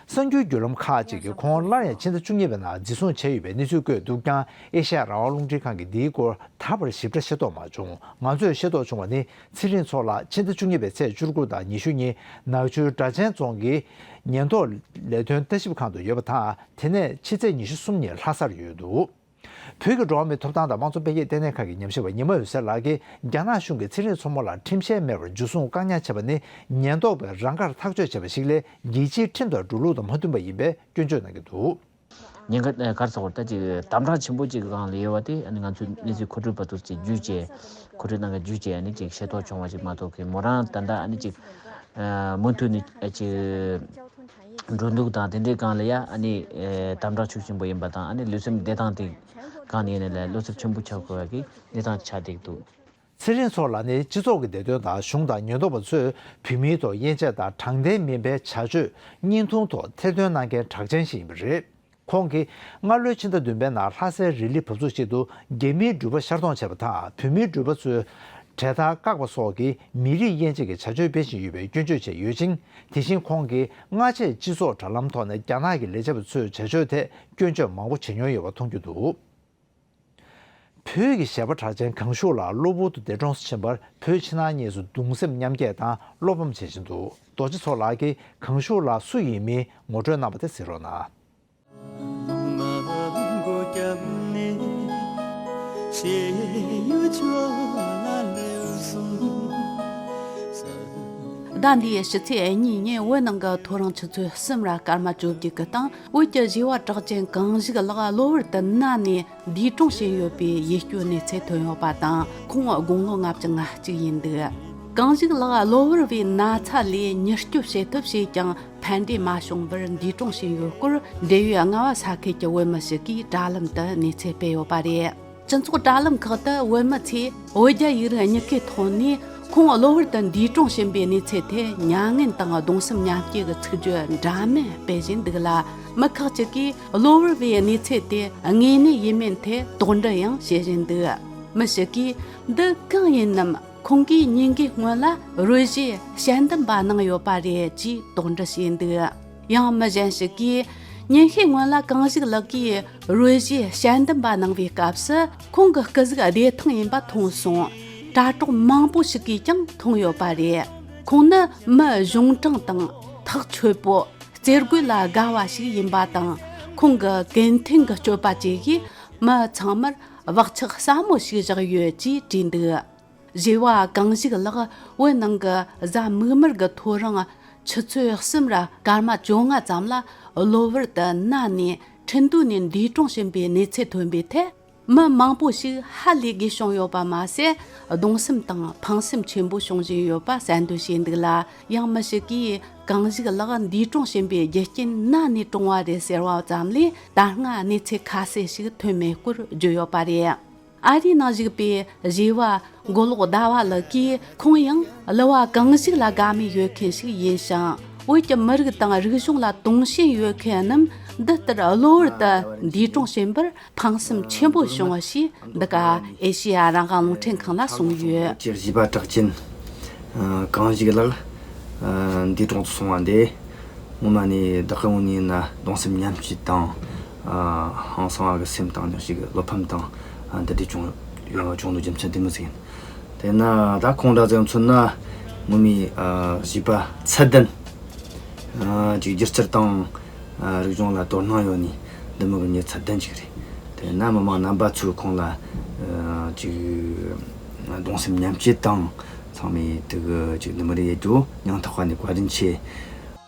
གསར་འགྱུར་བརྒྱུད་ལམ་ཁག་ཅིག་གིས་ཁོང་སླར་ཡང་ཕྱི་ཟླ་བཅུ་གཉིས་པའི་ནང་འཛིན་བཟུང་བྱས་ཡོད་པའི་གནས་ཚུལ་བཀོད་འདུག་ཀྱང་། ཨེ་ཤ་ཡ་རང་དབང་རླུང་འཕྲིན་ཁང་གིས་འདིའི་སྐོར་ད་བར་ཞིབ་ཕྲ་ཤེས་རྟོགས་མ་བྱུང་། ང་ཚོས་ཤེས་རྟོགས་བྱུང་བ་ནི། ཚེ་རིང་མཚོ་ལགས་ཕྱི་ཟླ་བཅུ་གཉིས་པའི་ཚེས་བཅུ་དགུ་དང་ཉི་ཤུ་ཉིན་ནག་ཆུའི་སྦྲ་ཆེན་རྫོང་གི་ཉེན་རྟོག་ལས་དོན་ལྟ་ཞིབ་ཁང་དུ་ཡོད་པ་དང་། དེ་ནས་ཕྱི་ཚེས་ཉི་ཤུ་གསུམ་ཉིན་ལྷ་སར་ཡོད་འདུག་བོད་ཀྱི་འགྲོ་བ་མིའི་ཐོབ་ཐང་དང་དམངས་གཙོ་འཕེལ་རྒྱས་ལྟེ་གནས་ཁང་གི་ཉམས་ཞིབ་པ་ཉི་མ་འོད་ཟེར་ལགས་ཀྱིས། རྒྱ་ནག་གཞུང་གིས་ཚེ་རིང་མཚོ་མོ་ལགས་ཁྲིམས་ཆད་མེད་པར་འཇུ་བཟུང་བཀག་ཉར་བྱས་པ་ནི། ཉེན་རྟོག་པས་རང་དགར་ཐག་གཅོད་བྱས་པ་ཞིག་ལས། རྒྱལ་སྤྱིའི་ཁྲིམས་དང་འགྲོ་ལུགས་དང་མ་མཐུན་པ་ཡིན་པའི་སྐྱོན་བརྗོད་གནང་གི་འདུག་ཉེན་ཁ་ག་རེ་ཟེར་དགོས་རེད། ད་ཅིག་དམ་དྲག་ཆེན་པོ་ཅིག་སྒང་ལ་ཡོད་པ་དེ་ཨ་ནི་ང་ཚོས་གནས་ཚུལ་མཁོ་སྤྲོད་པ་ཚོ་ཅིག་བརྒྱུད་བྱས། མཁོ་སྤྲོད་གནང་མཁན་བརྒྱུད་བྱས་ཨ་ནི་ཅིག་ཤེས་རྟོགས་བྱུང་བ་ཞིག་མ་གཏོགས་གི་མོ་རང་ད་ལྟ་ཨ་ནི་ཅིག་མུ་མཐུད་ནས་ཅིག་འགྲོ་འདུག་དང་དེ་འདྲའི་སྒང་ལ་ཡ་ཨ་ནི་དམ་དྲག་ཤུགས་ཆེན་པོ་ཡིན་པ་དང་ཨ་ནི་ལུས་སེམས་བདེ་ཐང་དེ་སྒང་ནས་ཡིན་ན་ལས་བློ་འཚབ་ཆེན་པོ་ཆགས་དགོས་པ་གི་གནས་སྟངས་ཆགས་བསྡད་འདུག། ཚེ་རིང་མཚོ་ལགས་ནི་སྤྱི་ཚོགས་ཀྱི་བདེ་དོན་དང་གཞུང་དང་ཉེན་རྟོག་པ་ཚོས་བོད་མིའི་ཐོག་དབྱེ་འབྱེད་དང་དྲང་བདེན་མིན་པའི་བྱ་སྤྱོད་བརྙན་ཐུང་ཐོག་ཐེར་འདོན་གནང་མཁན་གྲགས་ཅན་ཞིག་ཡིན་པ་རེད། ཁོང་གིས་སྔ་ལོའི་ཕྱི་ཟླ་བདུན་པའི་ནང་ལྷ་སའི་རི་ལི་བབས་ཚུགས་ཤིག་ཏུ་རྒྱ་མིའི་འགྲུལ་པ་ཤར་གཏོང་བྱས་པ་དང་བོད་མིའི་འགྲུལ་པ་ཚོས་གྲལ་སྟར་བཀག་པ་སོགས་ཀྱི་མི་རིགས་དབྱེ་འབྱེད་ཀྱི་བྱ་སྤྱོད་སྤེལ་བཞིན་ཡོད་པའི་སྐྱོན་བརྗོད་བྱས་ཡོད་ཅིང་། དེ་བཞིན་ཁོང་གིས་སྔ་རྗེས་སྤྱི་ཚོགས་དྲ་ལམ་ཐོག་ནས་རྒྱ་ནག་གི་ལས་བྱེད་པ་ཚོའི་བྱ་སྤྱོད་ཐད་སྐྱོན་བརྗོད་མང་པོ་བྱེད་མྱོང་ཡོད་པ་མཐོང་རྒྱུ་འདུག། བོད་ཀྱི་གཞས་པ་གྲགས་ཅན་གངས་ཕྱུག་ལགས་གློ་བུར་དུ་འདས་གྲོངས་སུ་ཕྱིན་པར་བོད་ཕྱི་ནང་གཉིས་སུ་གདུང་སེམས་མཉམ་སྐྱེད་དང་བློ་ཕམ་བྱེད་བཞིན་འདུག། རྡོ་རྗེ་མཚོ་ལགས་ཀྱིས་གངས་ཕྱུག་ལགས་སུ་ཡིན་མིན་ངོ་སྤྲོད་གནང་བ་དེ་གཟིགས་རོགས་གནང་། ཟླ་འདིའི་ཕྱི་ཚེས་གཉིས་ཉིན་བོད་ནང་གི་ཐོ་རངས་ཆུ་ཚོད་གསུམ་ར་སྐར་མ་བཅོ་བརྒྱད་ཀྱི་སྟེང་བོད་ཀྱི་གཞས་པ་གྲགས་ཅན་གངས་ཞིག་ལགས་གློ་བུར་དུ་ན་ནས་འདས་གྲོངས་ཕྱིན་ཡོད་པའི་ཡིད་སྐྱོའི་གནས་ཚུལ་ཐོན་ཡོད་པ་དང་ཁོང་དགུང་ལོ་ལྔ་བཅུ་ང་གཅིག་ཡིན་འདུག། གངས་ཞིག་ལགས་གློ་བུར་བའི་ན་ཚ་ལས་མྱུར་སྐྱོབ་བྱེད་ཐབས་བྱས་ཀྱང་ཕན་འབྲས་མ་བྱུང་བར་འདས་གྲོངས་ཕྱིན་ཡོད་སྐོར་འབྲེལ་ཡོད་རྔ་བ་ས་ཁུལ་གྱི་བོད་མི་ཞིག་གིས་དྲ་ལམ་དུ་གནས་ཚུལ་སྤེལ་ཡོད་པ་རེད། སྤྱི་ཚོགས་དྲ་ལམ་ཁག་ཏུ་བོད་མི་ཚོས་བོད་རྒྱ་ཡིག་རིགས་གཉིས་ཀའི་ཐོག་ནས་ཁོང་གློ་བུར་དུ་འདས་གྲོངས་ཕྱིན་པའི་གནས་ཚུལ་ཐད་མྱ་ངན་དང་གདུང་སེམས་མཉམ་སྐྱེད་ཀྱི་ཚིག་བརྗོད་འདྲ་མིན་སྤེལ་བཞིན་འདུག་ལ། མི་ཁག་ཅིག་གིས་གློ་བུར་བའི་གནས་ཚུལ་དེ་དངོས་གནས་ཡིན་མིན་ཐད་དོགས་འདྲི་ཡང་བྱེད་བཞིན་འདུག། མི་ཞིག་གིས་འདི་གང་ཡིན་ནམ། ཁོང་གིས་ཉིན་འགའི་སྔོན་ལ་རོལ་གཞས་དཔྱད་འདེམས་པ་གནང་ཡོད་པ་རེད་ཅེས་དོགས་འདྲི་བྱས་འདུག། ཡང་མི་གཞན་ཞིག་གིས་ཉིན་ཤས་སྔོན་ལ་གངས་ཞིག་ལགས་ཀྱིས་རོལ་གཞས་དཔྱད་འདེམས་པ་གནང་བའི་སྐབས་སུ་ཁོང་གི་སྐུ་གཟུགས་བདེ་ཐང་ཡིན་པ་མཐོང་སོང་། དྲ་གྲོགས་མང་པོ་ཞིག་གིས་ཀྱང་མཐོང་ཡོད་པ་རེད། ཁོང་ནི་མི་གཞུང་དྲང་དང་ཐག་ཆོད་པོ། རྩེ་རྒོད་ལ་དགའ་བ་ཞིག་ཡིན་པ་དང་ཁོང་གི་ཀུན་མཁྱེན་གྱི་སྤྱོད་པ་བཅས་ཀྱིས་མི་ཚང་མར་བག་ཆགས་ཟབ་མོ་ཞིག་བཞག་ཡོད་ཅེས་བྲིས་འདུག། གཞས་པ་གངས་ཞིག་ལགས་བོད་ནང་གི་གཟའ་མིག་དམར་གྱི་ཐོ་རངས་ཆུ་ཚོད་གསུམ་ར་སྐར་མ་བཅོ་ལྔ་ཙམ་ལ་གློ་བུར་དུ་ན་ནས་ཁྲིན་ཏུའུ་ནས་འདས་གྲོངས་ཕྱིན་པའི་གནས་ཚུལ་ཐོན་པའི་ཐད་མི་མང་པོ་ཞིག་ཧ་ལས་དགོས་བྱུང་ཡོད་པ་མ་ཟད་གདུང་སེམས་དང་ཕངས་སེམས་ཆེན་པོ་བྱུང་བཞིན་ཡོད་པ་གསལ་འདོན་བྱས་འདུག་ལ། ཡང་མི་ཞིག་གིས་གངས་ཞིག་ལགས་འདས་གྲོངས་ཕྱིན་པའི་རྒྱུ་རྐྱེན་ན་ནས་གྲོངས་པ་རེད་ཟེར་བ་ཙམ་ལས་ད་སྔ་གནས་ཚུལ་ཁ་གསལ་ཞིག་ཐོན་མེད་སྐོར་བརྗོད་ཡོད་པ་རེད། ཨ་རིའི་ནང་བཞུགས་པའི་གཞས་པ་མགོ་ལོག་ཟླ་བ་ལགས་ཀྱིས་ཁོང་ཡང་གླུ་བ་གངས་ཞིག་ལ་དགའ་མོས་ཡོད་མཁན་ཞིག་ཡིན་ཞིང་། བོད་ཀྱི་མི་རིགས་དང་རིག་གཞུང་ལ་དུང་ཞེན་ཡོད་མཁན་རྣམས་འདི་ལྟར་གློ་བུར་དུ་འདས་གྲོངས་ཕྱིན་པར་ཕངས་སེམས་ཆེན་པོ་བྱུང་བ་ཞེས་འདི་ག་ཨེ་ཤེ་ཡ་རང་དབང་རླུང་འཕྲིན་ཁང་ལ་གསུངས་ཡོད། ཀྱི་གཞས་པ་གྲགས་ཅན་གངས་ཞིག་ལགས་འདས་གྲོངས་སུ་སོང་བ་འདི། ངོ་མ་ནས་བདག་གི་ངོས་ནས་ཡིན་ན་གདུང་སེམས་མཉམ་སྐྱེད་དང་། ཨ་ཧང་སང་བ་གི་སེམས་དང་ནང་ཞིག་བློ་ཕམ་དང་། ཨ་འདི་འདྲ་བྱུང་ཡོང་བ་བྱུང་ནོ་རྒྱུ་མཚན་དེ་མོ་ཟིག་ཡིན། དེས་ན་ད་ཁོང་འདྲ་ཟིག་མཚོན་ན་ངོ་མའི་ཨ་བྱིས་པ་ཚད་ལྡན། ཨ་ཅིག་སྒྱུ་རྩལ་དང་ཨ་རིག་གཞུང་ལ་དོ་སྣང་ཡོད་ནི་འདི་མོ་གི་མྱི་ཚད་ལྡན་ཅིག་རེད། དེས་ན་མི་མང་རྣམ་པ་ཚོས་ཁོང་ལ་ཨ་ཅིག་གདུང་སེམས་མཉམ་སྐྱེད་དང་ཚང་མས་དེ་གི་ཅིག་འདི་མོ་རེ་ཡེད་རྒྱུ་སྙིང་ཐག་པ་ནས་བཀའ་དྲིན་ཆེ།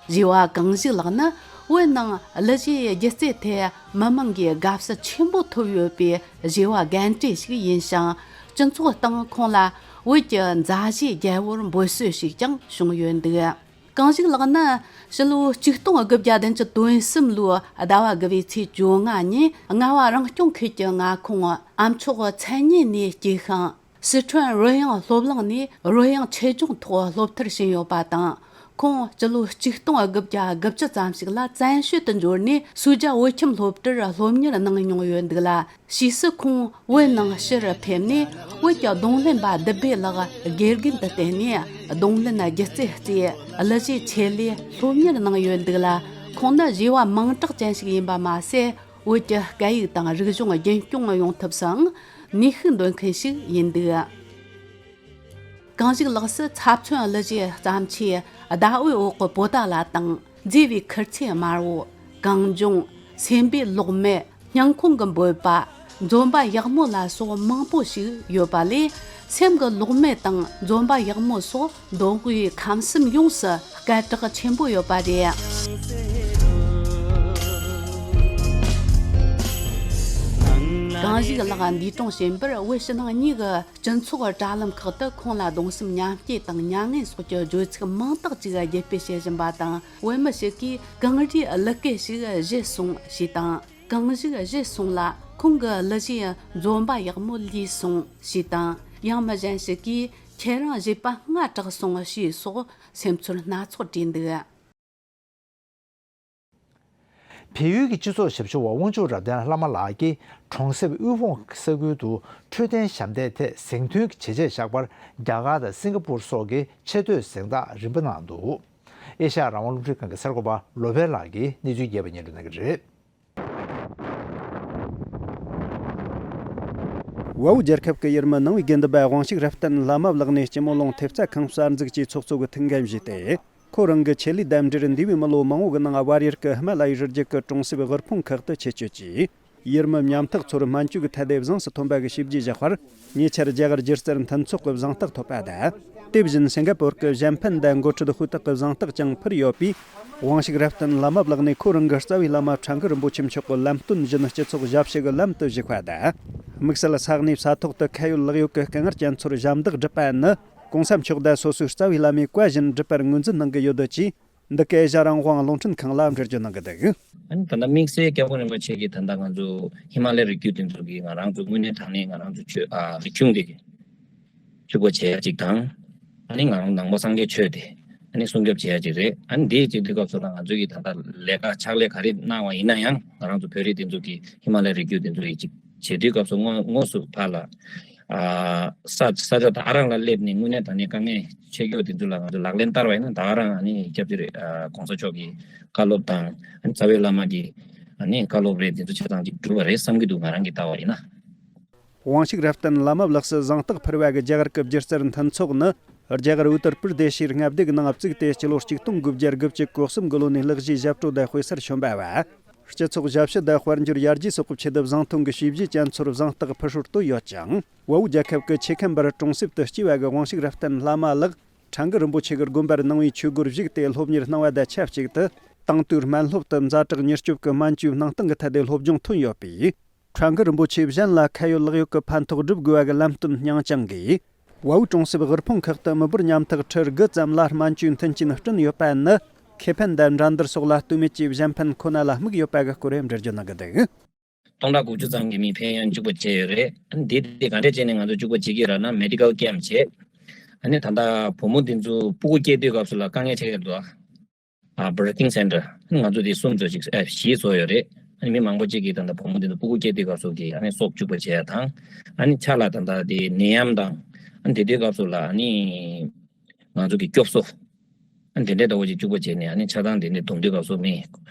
གཞས་པ་གངས་ཞིག་ལགས་ནི་བོད་ནང་གླུ་གཞས་སྒྱུ་རྩལ་ཐད་མི་མང་གི་དགའ་བསུ་ཆེན་པོ་ཐོབ་ཡོད་པའི་གཞས་པ་རྒན་གྲས་ཤིག་ཡིན་ཞིང་། སྤྱི་ཚོགས་སྟེང་ཁོང་ལ་བོད་ཀྱི་མཛའ་གཞས་རྒྱལ་པོར་འབོད་སྲོལ་ཞིག་ཀྱང་བྱུང་ཡོད་འདུག། གངས་ཞིག་ལགས་ནི་ཕྱི་ལོ་ཆིག་སྟོང་དགུ་བརྒྱ་བདུན་ཅུ་དོན་གསུམ་ལོའི་ཟླ་བ་དགུ་པའི་ཚེས་བཅོ་ལྔ་ཉིན་རྔ་བ་རང་སྐྱོང་ཁུལ་གྱི་མངའ་ཁོངས་ཨ་མཆོག་མཚན་སྙན་ནས་སྐྱེས་ཤིང་། སི་ཁྲོན་རོལ་དབྱངས་སློབ་གླིང་ནས་རོལ་དབྱངས་ཆེད་སྦྱོང་ཐོག་སློབ་མཐར་ཕྱིན་ཡོད་པ་དང་། ཁོང་སྤྱི་ལོ་ཆིག་སྟོང་དགུ་བརྒྱ་དགུ་བཅུ་ཙམ་ཞིག་ལ་བཙན་བྱོལ་དུ་འབྱོར་ནས་སུའུ་ཇཱ་བོད་ཁྱིམ་སློབ་གྲྭར་སློབ་གཉེར་གནང་མྱོང་ཡོད་འདུག་ལ། ཕྱིས་སུ་ཁོང་བོད་ནང་ཕྱིར་ཕེབས་ནས་བོད་ཀྱི་རྡུང་ལེན་པ་བདུད་བྷེ་ལགས་དགེ་རྒན་དུ་བསྟེན་ནས་རྡུང་ལེན་སྒྱུ་རྩལ་རྩེད་གླུ་གཞས་ཆེད་ལས་སློབ་གཉེར་གནང་ཡོད་འདུག་ལ། ཁོང་ནི་གཞས་པ་མིང་གྲགས་ཅན་ཞིག་ཡིན་པ་མ་ཟད། བོད་ཀྱི་སྐད་ཡིག་དང་རིག་གཞུང་རྒྱུན་སྐྱོང་ཡོང་ཐབས་སུའང་ནུས་ཤུགས་འདོན་མཁན་ཞིག་ཡིན་འདུག། གངས་ཞིག་ལགས་སུ་ཚབ་མཚོན་གླུ་གཞས་བརྩམས་ཆོས་ཟླ་འོད་འོག་གི་པོ་ཏཱ་ལ་དང་། མཛེས་པའི་ཁུར་ཆེན་དམར་བོ། གངས་ལྗོངས། སེམས་པའི་གློག་མེ། སྙིང་ཁོང་གི་འབོད་པ། འཛོམས་པ་ཡག་མོ་ལ་སོགས་མང་པོ་ཞིག་ཡོད་པ་ལས། སེམས་ཀྱི་གློག་མེ་དང་འཛོམས་པ་ཡག་མོ་སོགས་མདོ་དབུས་ཁམས་གསུམ་ཡོངས་སུ་སྐད་གྲགས་ཆེན་པོ་ཡོད་པ་རེད། གངས་ཞིག་ལགས་འདས་གྲོངས་ཕྱིན་པར། བོད་ཕྱི་ནང་གཉིས་ཀྱི་སྤྱི་ཚོགས་དྲ་ལམ་ཁག་ཏུ་ཁོང་ལ་གདུང་སེམས་མཉམ་སྐྱེད་དང་མྱ་ངན་སོགས་ཀྱི་བརྗོད་ཚིག་མང་དག་ཅིག་རྒྱས་སྤེལ་བྱེད་བཞིན་པ་དང་། བོད་མི་ཞིག་གིས་གངས་རིའི་གླུ་སྐད་ཞིག་བཞད་སོང་ཞེས་དང་། གངས་ཞིག་བཞད་སོང་ལ། ཁོང་གི་གླུ་གཞས་འཛོམས་པ་ཡག་མོ་ལུས་སོང་ཞེས་དང་། ཡང་མི་གཞན་ཞིག་གིས་ཁྱེད་རང་གཞས་པ་སྔ་དྲགས་སོང་ཞེས་སོགས་སེམས་ཚོར་སྣ་ཚོགས་བྲིས་འདུག། བལ་ཡུལ་གྱི་སྤྱི་ཚོགས་ཞབས་ཞུ་བ་དབང་ཕྱུག་རབ་བརྟན་ལྷ་མ་ལགས་ཀྱིས། གྲོང་གསེབ་དབུལ་ཕོངས་ས་ཁུལ་དུ་འཕྲོད་བསྟེན་ཞབས་འདེགས་ཐད་གཟེངས་ཐོན་གྱི་བྱས་རྗེས་བཞག་པར། རྒྱ་གར་དང་སིང་ག་པུར་སོགས་ཀྱི་ཆེས་མཐོའི་གཟེངས་རྟགས་རིམ་པ་གནང་འདུག། ཨེ་ཤ་ཡ་རང་དབང་རླུང་འཕྲིན་ཁང་གི་གསར་འགོད་པ་བློ་བྷེ་ལགས་ཀྱིས་གནས་ཚུལ་རྒྱས་པ་སྙན་སྒྲོན་གནང་གི་རེད། ཝའུ་རྒྱལ་ཁབ་ཀྱི་ཡུལ་མི་ནང་པའི་དགེ་འདུན་པ་དབང་ཕྱུག་རབ་བརྟན་བླ་མ་ལགས་ནས་སྤྱི་མོ་ལུང་ཐེབས་རྩ་ཁང་གསར་འཛུགས་ཀྱི་ཚོགས་གཙོ་གི་ཐུགས་འགན་བཞེས་ཏེ། ཁོ་རང་གི་ཆེད་ལས་དང་འབྲེལ་འདས་པའི་མི་ལོ་མང་བོ་གི་ནང་བལ་ཡུལ་གྱི་ཧི་མ་ལ་ཡའི་རི་རྒྱུད་ཀྱི་གྲོང་གསེབ་དབུལ་ཕོངས་ཁག་ཏུ་ཆེད་བསྐྱོད་ཀྱིས། ཡུལ་མི་ཉམ་ཐག་ཚོར་སྨན་བཅོས་ཀྱི་ཐད་དེ་གཟེངས་སུ་ཐོན་པ་གི་ཞིབ་རྒྱས་བཞག་པར། ཉེ་ཆར་རྒྱ་གར་སྒྱུ་རྩལ་མཐུན་ཚོགས་ཀྱི་གཟེངས་རྟགས་ཐོབ་པ་དང་། དེ་བཞིན་སིང་ག་པོར་གྱི་གཞན་ཕན་དང་འགོ་ཁྲིད་ཧུའུ་ཏག་གི་གཟེངས་རྟགས་ཀྱང་ཕུལ་ཡོད་པས། དབང་ཕྱུག་རབ་བརྟན་བླ་མ་ལགས་ནས་ཁོ་རང་གི་རྩ་བའི་བླ་མ་ཁྲ་འགུ་རིན་པོ་ཆེ་མཆོག་གི་ལམ་སྟོན་བཞིན་སྤྱི་ཚོགས་ཞབས་ཞུ་གི་ལམ་དུ་ཞུགས་པ་དང་། དམིགས་བསལ་ས་གནས་ས་ཐོག་ཏུ་ཁ་ཡོད་ལག་ཡོད་ཀྱི་དཀའ་ངལ་ཅན་ཚོར་ཞབས་འདེགས་བསྒྲུབས་པ་ནི། གོང་ས་མཆོག་དང་སོ་སོའི་རྩ་བའི་བླ་མའི་བཀའ་བཞིན་སྒྲུབ་པར་ངོས་འཛིན་གནང་གི་ཡོད་ཅེས། འདི་ག་ཨེ་ཤ་རང་དབང་རླུང་འཕྲིན་ཁང་ལ་འགྲེལ་བརྗོད་གནང་གི་འདུག། ཨ་ནི་ད་ལྟ་དམིགས་བསལ་སྐྱབས་མགོན་རིན་པོ་ཆེ་གིས་ད་ལྟ་ང་ཚོ་ཧི་མ་ལའི་རི་རྒྱུད་དེ་ཚོ་གི་ང་རང་ཚོ་དངོས་གནས་དྲང་གནས་ང་རང་ཚོ་ཆོས་ཨ་རིག་གཞུང་དེ་གཅིག་པ་བྱེད་ཡ་གཅིག་དང་། ཨ་ནི་ང་རང་ནང་པ་སངས་རྒྱས་ཆོས་དེ་ཨ་ནི་སྲུང་སྐྱོབ་བྱེད་ཡ་གཅིག་རེད། ཨ་ནི་དེའི་གཅིག་དུས་སྐབས་སུ་ལ་ང་ཚོ་གི་ད་ལྟ་ལས་ཀ་ཕྱག་ལས་ག་རེ་གནང་བ་ཡིན་ན་ཡང་། ང་རང་ཚོ་བོད་རིགས་དེ་ཚོ་གི་ཧི་མ་ལའི་རི་རྒྱུད་དེ་ཚོ་ཡི་གཅིག་བྱེད་དུས་སྐབས་སུ་དངོས་དངོས་སུ་ཕར་ལ། ཨ་ས་ས་ཕྱོགས་དེ་ཨ་རང་ལ་སླེབས་ནས་དངོས་གནས་དྲང་གནས་དཀའ་ངལ་འཕྲད་ཀྱི་ཡོད་དེ་ཚོ་ལ་ང་ཚོ་ལག་ལེན་བསྟར་བ་ཡིན་ན། ད་ག་རང་ཨ་ནི་སྐྱབས་རྗེ་རེད། ཨ་གོང་ས་མཆོག་གི་བཀའ་སློབ་དང་། ཨ་ནི་རྩ་བའི་བླ་མ་གི་ཨ་ནི་བཀའ་སློབ་རེད། དེ་ཚོ་ཆ་ཚང་གཅིག་འགྲུབ་པ་རེད་བསམ་གྱི་འདུག། ང་རང་གི་ལྟ་བ་ཡིན་ན། དབང་ཕྱུག་རབ་བརྟན་བླ་མ་ལགས་སུ་གཟེངས་རྟགས་ཕུལ་བ་གི་རྒྱ་གར་གྱི་སྒྱུ་རྩལ་མཐུན་ཚོགས་ནི། རྒྱ་གར་ཨུ་ཏར་པུར་དེ་ཤིར་མངའ་སྡེ་གི་ནང་བཙུགས་ཏེ། སྤྱི་ལོ་གཅིག་སྟོང་དགུ་བརྒྱ་དགུ་བཅུ་གོ་གསུམ་གི་ལོ་ནས་ལག་བཞེས་ཞབས་བྲོ་དང་དཔེ་གསར་བྱོན་པ་བ། སྤྱི་ཚོགས་ཞབས་ཞུ་དང་དཔལ་འབྱོར་ཡར་རྒྱས་སོགས་ཀྱི་ཆེད་དུ་བཟང་ཐོན་གྱི་བྱས་རྗེས་ཅན་ཚོར་གཟེངས་རྟགས་ཕུལ་སྲོལ་བཏོད་ཡོད་ཅིང་། ཝའུ་རྒྱལ་ཁབ་ཀྱི་ཆེ་ཁམས་པར་གྲོང་གསེབ་ཏུ་སྐྱེས་པ་གི་དབང་ཕྱུག་རབ་བརྟན་བླ་མ་ལགས་ཁྲ་འགུ་རིན་པོ་ཆེ་གི་དགོན་པར་ནང་པའི་ཆོས་སྒོར་ཞུགས་ཏེ། སློབ་གཉེར་གནང་བ་དང་ཆབས་ཅིག་ཏུ། དེང་དུས་སྨན་སློབ་ཏུ་ཛ་དྲག་མྱུར་སྐྱོབ་ཀྱི་སྨན་བཅོས་གནང་སྟངས་ཀྱི་ཐད་དེ་སློབ་སྦྱོང་ཐོན་ཡོད་པས། ཁྲ་འགུ་རིན་པོ་ཆེ་གཞན་ལ་ཁ་ཡོད་ལག་ཡོད་ཀྱི་ཕན་ཐོགས་སྒྲུབ་དགོས་པ་གི་ལམ་སྟོན་སྙིང་བཅངས་གིས། ཝའུ་གྲོང་གསེབ་དབུལ་ཕོངས་ཁག་ཏུ་མི་འབོར་ཉམ་ཐག་ཁྲི་དགུ་ཙམ་ལ་སྨན་བཅོས་མཐུན་རྐྱེན་བསྐྲུན་ཡོད་པ་ནི། ཁེ་ཕན་དང་འགྲན་བསྡུར་སོགས་ལ་ལྟོས་མེད་ཀྱིས་གཞན་ཕན་ཁོ་ན་ལ་དམིགས་ཡོད་པ་གི་སྐོར་འགྲེལ་བརྗོད་གནང་གི་འདུག། སྟོང་ཕྲག་དགུ་བཅུ་ཙམ་གྱི་མི་ཕན་ཡོན་གཅིག་པ་བྱས་ཡོད་རེད། ཨ་ནི་འདི་འདི་ག་འདྲས་བྱས་ནས་ང་ཚོ་གཅིག་པ་བྱེད་ཀྱི་རེད་ལབ་ན། མེ་ཌི་ཀལ་ཀེམ་བྱས། ཨ་ནི་ད་ལྟ་བུ་མོ་འདི་ཚོ་སྤུ་གུ་སྐྱེ་དུས་སྐབས་སུ་ལ་དཀའ་ངལ་འཕྲད་ཀྱི་འདུག། ཨ་བར་ཐིང་སེན་ཊར། ང་ཚོ་འདི་གསུམ་ཚོ་ཅིག་ཨ་བཞི་བཟོ་ཡོད་རེད། ཨ་ནི་མི་མང་པོ་ཅིག་གིས་ད་ལྟ་བུ་མོ་འདི་ཚོ་སྤུ་གུ་སྐྱེ་དུས་སྐབས་སུ་གི་ཨ་ནི་སྲོག་གཅིག་པ་བྱས་ཡ་དང་། ཨ་ནི་ཆ་ལ་ད་ལྟ་འདི་ནད་ཡམས་དང་། ཨ་ནི་དེ་དུས་སྐབས་སུ་ལ་ཨ་ནི་ང་ཚོ་གི་སྐྱོབ་གསོ། ཨ་ནི་དེ་འདྲའི་ལྟ་བུ་ཅིག་གཅིག་པ་བྱས་ནས། ཨ་ནི་ཆ་ཚང་དེ་འདྲའི་སྡོམ་དུས་སྐབས་སུ་མི་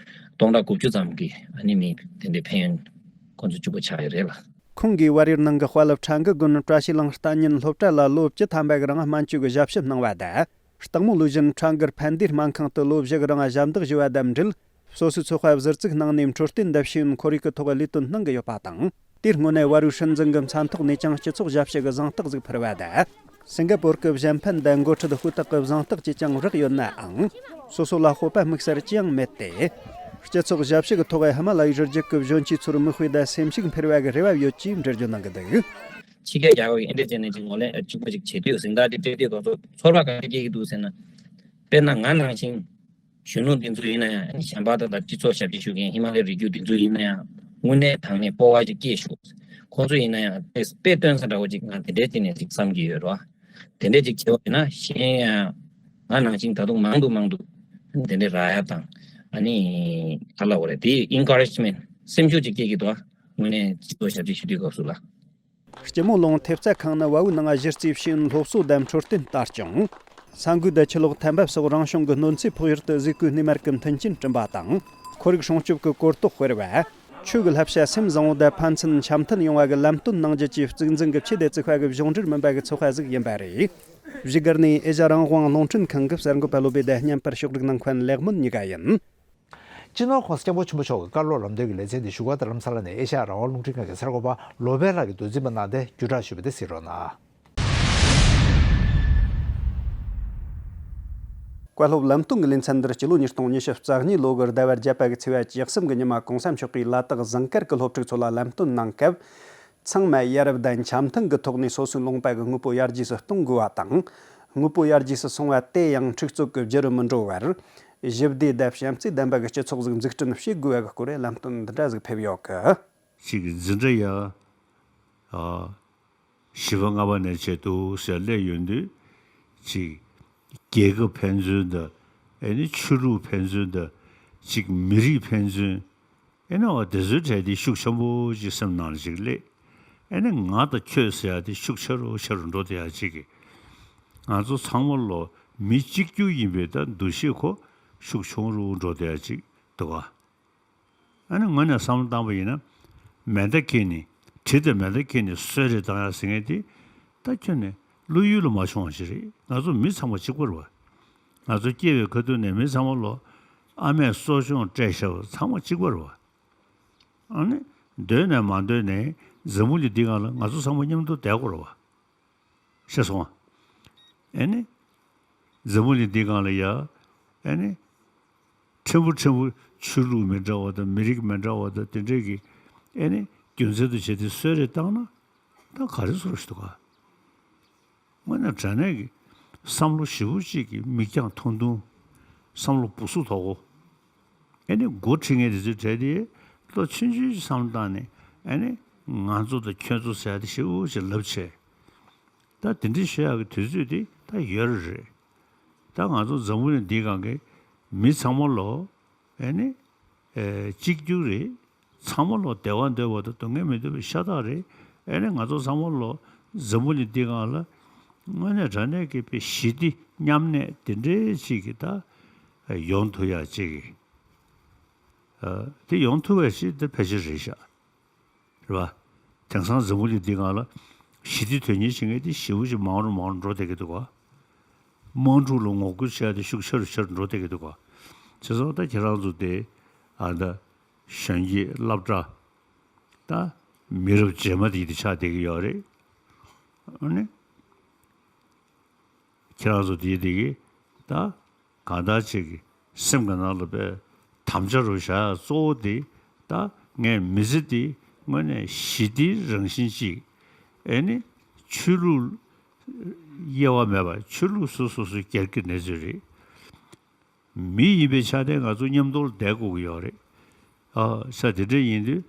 སྟོང་ཕྲག་དགུ་བཅུ་ཙམ་གྱི་ཨ་ནི་མི་དེ་འདྲའི་ཕན་ཡོན་ཁོང་ཚོ་གཅིག་པ་ཆགས་ཡོད་རེད་ལ། ཁོང་གིས་བལ་ཡུལ་ནང་གི་དཔའ་སློབ་ཁྲ་འགུ་དགོན་བཀྲ་ཤིས་གླིང་གཏན་ཉིན་སློབ་གྲྭ་ལ་ལོ་བཅུ་ཐམ་པ་གི་རིང་སྨན་བཅོས་ཀྱི་ཞབས་ཞུ་གནང་བ་དང་། སྟག་མོ་ལུས་གཞན་ཁྲ་འགུ་ཕན་བདེའི་སྨན་ཁང་དུ་ལོ་བཞི་གི་རིང་ཞབས་འདེགས་ཞུ་བ་དང་འབྲེལ། སོ་སོའི་ཚོགས་པ་གཞི་བཙུགས་གནང་ནས་འཕྲོད་བསྟེན་དང་ཤེས་ཡོན་ཁོར་ཡུག་གི་ཐོག་ལས་དོན་གནང་གི་ཡོད་པ་དང་། དེའི་སྔོན་ནས་ཝ་རུའི་སྲིད་འཛིན་གྱི་མཚན་ཐོག་ནས་ཀྱང་སྤྱི་ཚོགས་ཞབས་ཞུ་གི་གཟེངས་རྟགས་ཟིག་ཕུལ་བ་དང་། སིང་ག་པོར་གྱི་གཞན་ཕན་དང་འགོ་ཁྲིད་ཧུའུ་ཏག་གི་གཟེངས་རྟགས་ཀྱིས་ཀྱང་རག་ཡོད་ནའང་། སོ་སོ་ལ་སྤོབས་པ་དམིགས་བསལ་ཅི་ཡང་མེད་དེ། སྤྱི་ཚོགས་ཞབས་ཞུ་གི་ཐོག་ཧི་མ་ལ་ཡའི་རི་རྒྱུད་ཀྱི་གཞོན་སྐྱེས་ཚོར་མིག་དཔེ་དང་སེམས་ཤུགས་འཕེར་བ་གི་རེ་བ་ཡོད་ཅེས་འགྲེལ་བརྗོད་གནང་གི་འདུག། ཕྱི་རྒྱལ་རྒྱལ་ཁབ་ཀྱི་ཨེ་འདྲ་བྱས་ནས་ཅིག་ངོས་ལེན་གཅིག་པ་ཅིག་བྱེད་དུས། གཟེངས་རྟགས་དེ་སྤྲད་དུས་སྐབས་སུ་ཚོར་བ་ག་རེ་སྐྱེ་གི་འདུག་ཟེར་ན། དཔེར་ན་ང་ནང་བཞིན་གཞོན་ནུ་འདི་ཚོ་ཡིན་ན་ཡང་། གཞན་པ་དང་། ད་སྤྱི་ཚོགས་ཞབས་ཕྱི་ཞུ་མཁན་ཧི་མ་ལའི་རི་རྒྱུད་འདི་ཚོ་ཡིན་ན་ཡང་། དངོས་གནས་དྲང་གནས་སྤོབས་པ་ཅིག་སྐྱེས་ཤོག། ཁོང་ཚོ་ཡིན་ན་ཡང་དཔེ་དཔེ་སྟོན་ས་འདྲ་བོ་ཅིག་ང་དེ་འདྲའི་སྟེང་ནས་ཅིག་བསམ་གྱི་ཡོད་རེད་བ། དེ་འདྲས་ཅིག་བྱེད་པ་ཡིན་ན། གཞན་ཡང་ང་ནང་བཞིན་ད་དུང་མང་དུ་མང་དུ་དེ་འདྲས་རག་ཡ་དང་། ཨ་ནི་ག་ལབ་དགོས་རེད། དེ་ཨིན་ཀ་རེཇ་མེན་ཊི། སེམས་ཤུགས་ཅིག་སྐྱེ་གི་འདུག། དངོས་གནས་སྤྱི་ཚོགས་ཞབས་ཕྱི་ཞུ་དུས་སྐབས་སུ་ལ། སྤྱི་མོ་ལུང་ཐེབས་རྩ་ཁང་ནི་ཝ་ཝུའི་ནང་གཞི་རྩའི་ཤེས་ཡོན་སློབ་གསོ་དང་འཕྲོད་བསྟེན་ལྟར་ཀྱང་། ས་འགུལ་དང་ཆུ་ལོག་ཐན་པ་སོགས་རང་བྱུང་གི་གནོད་འཚེ་ཕོག་ཡུལ་དུ་གཟུགས་པོའི་སྣེ་མར་གྱི་མཐུན་རྐྱེན་བསྐྲུན་པ་དང་། ཁོར་ཡུག་སྲུང་སྐྱོབ་ཀྱི་གོ་རྟོགས་སྤེལ་བ། ཆོས་ཀྱི་བསླབ་བྱ་སེམས་བཟང་བོ་དང་ཕན་ཚུན་འཆམ་མཐུན་ཡོང་བ་གི་ལམ་སྟོན་གནང་རྒྱུ་བཅས་གཙིགས་འཛིན་གྱི་ཆེད་དུ་བཙུགས་པ་གི་གཞུང་འབྲེལ་མིན་པ་གི་ཚོགས་པ་ཟིག་ཡིན་པ་རེད། བཞུགས་སྒར་ནས་ཨེ་ཤ་རང་དབང་རླུང་འཕྲིན་ཁང་གི་གསར་འགོད་པ་བློ་བྷེ་དང་བརྙན་པར་ཕྱོགས་སྒྲིག་གནང་མཁན་ལེགས་སྨོན་གཉིས་ཀ་ཡིན། སྤྱི་ནོར་༸གོང་ས་༸སྐྱབས་མགོན་ཆེན་པོ་མཆོག་གི་བཀའ་སློབ་ལམ་སྟོན་གྱི་ལེ་ཚན་འདི་བཞུགས་སྒར་རྡ་རམ་ས་ལ་ནས་ཨེ་ཤ་ཡ་རང་དབང་རླུང་འཕྲིན་ཁང་གི་གསར་འགོད་པ་བློ་བྷེ་ལགས་ཀྱིས་མདོ་འཛིན་པ་གནང་སྟེ་བརྒྱུད་བསྒྲགས་ཞུས་པ་དེ་གཟིགས་རོགས་གནང་། བཀའ་སློབ་ལམ་སྟོན་གྱི་ལེ་ཚན་འདིར་སྤྱི་ལོ་ཉིས་སྟོང་ཉི་ཤུ་རྩ་གཉིས་ལོ་གི་ཟླ་བ་བརྒྱད་པ་གི་ཚེས་པ་བཅུ་གསུམ་གྱི་ཉི་མ་༸གོང་ས་མཆོག་གིས་ལ་དྭགས་ཟངས་དཀར་གྱི་སློབ་ཕྲུག་ཚོ་ལ་ལམ་སྟོན་གནང་སྐབས། ཚང་མས་ཡ་རབས་དང་འཆམ་མཐུན་གྱི་ཐོག་ནས་སོ་སོའི་ལུང་པ་གི་དངོས་པོ་ཡར་རྒྱས་སུ་གཏོང་དགོས་པ་དང་། དངོས་པོ་ཡར་རྒྱས་སུ་སོང་བ་དེ་ཡང་འཁྲུག་རྩོད་ཀྱི་རྒྱུ་རུ་མི་འགྲོ་བར། ཞི་བདེ་དང་བྱམས་བརྩེ་ལྡན་པ་གི་སྤྱི་ཚོགས་ཟིག་འཛུགས་སྐྲུན་བྱེད་དགོས་པ་གི་སྐོར་ལ་ལམ་སྟོན་འདི་འདྲ་ཟིག་ཕེབས་ཡོད་གི། ཅིག་འཛིན་གྲྭ་ཡ། ཨ། བཞི་པ་ལྔ་པ་ནས་བྱས་འདུག་ཟེར་སླེབས་ཡོང་དུས། ཅིག་རྒྱལ་ཁབ་ཕན་ཚུན་དང་། ཨེ་ནི་ཆོས་ལུགས་ཕན་ཚུན་དང་། ཅིག་མི་རིགས་ཕན་ཚུན། ཨེ་ནི་འོ་དེ་ཚོའི་གྲས་དེ་ཤུགས་ཆེན་པོ་ཅིག་སེམས་ནང་ལ་ཅིག་སླེབས། ཨེ་ནི་ང་དང་ཁྱོད་ཟེར་ཡ་དེ་ཤུགས་ཆེ་རུ་ཆེ་རུ་འགྲོ་བསྡད་ཡ་ཅིག་གི། ང་ཚོ་ཚང་མ་ལོ་མི་གཅིག་གྱུར་ཡིན་པའི་ད་འདུ་ཤེས་ཁོ་ཤུགས་ཆུང་རུ་འགྲོ་བསྡད་ཡ་ཅིག་འདུག་ག། ཨ་ནི་དངོས་གནས་བསམ་བློ་བཏང་པ་ཡིན་ན། མེ་མདའ་འཁྱེར་ནས། གྲི་དང་མེ་མདའ་འཁྱེར་ནས་གསོད་རེས་བཏང་ཡ་ཟེར་མཁན་དེ། ད་ཁྱོན་ནས་བློ་ཡུལ་ལ་མ་བྱུང་བ་ཞིག་རེད། ང་ཚོ་མི་ཚང་མ་གཅིག་པ་རེད་བ། ང་ཚོ་སྐྱེས་པའི་ཁ་ཐུག་ནས་མི་ཚང་མ་ལོ། ཨ་མས་གསོ་སྐྱོང་སྤྲད་བཞག་པ་ཚང་མ་གཅིག་པ་རེད་བ། ཨ་ནི། འདོད་ནས་མ་འདོད་ནས་འཛམ་བུ་གླིང་འདི་སྒང་ལ་ང་ཚོ་ཚང་མ་མཉམ་དུ་བསྡད་དགོས་རེད་བ། ཤེས་སོང་ཨ། ཨེ་ནི། འཛམ་བུ་གླིང་འདི་སྒང་ལ་ཡ། ཨེ་ནི། ཕྲན་བུ་ཕྲན་བུ་ཆོས་ལུགས་མི་འདྲ་བ་དང་མི་རིགས་མི་འདྲ་བ་དང་དེ་འདྲས་ཀྱི། ཨེ་ནི། རྒྱུ་མཚན་དུ་བྱས་ཏེ་གསོད་རེས་བཏང་ན། ད་ག་རེ་བཟོ་ར་ཞིག་འདུག་ག། དངོས་གནས་དྲང་གནས་ཀྱི་བསམ་བློ་ཞེ་པོ་ཅིག་གི་མིག་རྒྱང་ཐུང་ཐུང་། བསམ་བློ་སྦུ་སུབ་དོག་པོ། ཨེ་ནི་འགོ་ཁྲིད་མཁན་དེ་ཚོའི་གྲས་དེ་བློ་ཆུང་ཆུང་ཅིག་བསམ་བློ་བཏང་ནས། ཨེ་ནི་ང་ཚོ་དང་ཁྱོད་ཚོ་ཟེར་ཡ་དེ་ཞེ་པོ་ཅིག་ལབ་བྱས། ད་དེ་འདྲ་ཞུ་ཡག་གི་དུས་ཚོད་དེ་ད་ཡོལ་རེད། ད་ང་ཚོ་འཛམ་བུ་གླིང་འདིའི་སྒང་གི་མི་ཚང་མ་ལོ། ཨེ་ནི། ཨེ། གཅིག་གྱུར་རེད། ཚང་མ་ལོ་བདེ་བ་འདོད་པ་དང་སྡུག་བསྔལ་མི་འདོད་པའི་ཤ་སྟག་རེད། ཨེ་ནི་ང་ཚོ་ཚང་མ་ལོ་འཛམ་བུ་གླིང་འདིའི་སྒང་ལ་དངོས་གནས་དྲང་གནས་ཀྱི་དཔེ་ཞི་བདེ་མཉམ་གནས་དེ་འདྲའི་ཅིག་གི་ད་ཡོང་ཐུབ་ཡག་ཅིག་གི། ཨ། དེ་ཡོང་ཐུབ་པ་ཞིག་དེ་ཕལ་ཆེར་རེད་ཤག། རེད་བ། དེང་སང་འཛམ་བུ་གླིང་འདི་སྒང་ལ་ཞི་བདེ་དོན་གཉེར་བྱེད་མཁན་དེ་ཞེ་པོ་ཅིག་མང་རུ་མང་རུ་འགྲོ་བསྡད་ཀྱི་འདུག་ག། དམག་འཁྲུག་ལ་ངོ་རྒོལ་བྱེད་ཡ་དེ་ཤུགས་ཆེ་རུ་ཆེ་རུ་འགྲོ་བསྡད་ཀྱི་འདུག་ག། བྱས་ཙང་ད་ཁྱེད་རང་ཚོ་དེ། ཨ། ད་གཞོན་སྐྱེས་སློབ་གྲྭ། ད་མི་རབས་རྗེས་མ་དེ་དེ་ཆགས་བསྡད་ཀྱི་ཡོད་རེད། ཨ་ནི། ཁྱེད་རང་ཚོ་དེའི་དེ་གི་ད་གང་ལྟར་ཅིག་གི་སེམས་ཀྱི་ནང་ལ་དཔེ་དམ་བཅའ་རུ་བཞག་ཡ་གཙོ་བོ་དེ། ད་ངས་མི་ཚེ་འདི་དངོས་གནས་ཞི་བདེའི་རང་བཞིན་ཅིག། ཨེ་ནི་ཆོས་ལུགས་དབྱེ་བ་མེད་པར་ཆོས་ལུགས་སོ་སོ་སོའི་སྒེར་གྱི་གནས་ཚུལ་རེད། མི་ཡིན་པའི་ཆ་ནས་ང་ཚོ་མཉམ་དུ་བསྡད་དགོས་ཀྱི་ཡོད་རེད། ཨ། ས་དེ་འདྲ་ཡིན་དུས་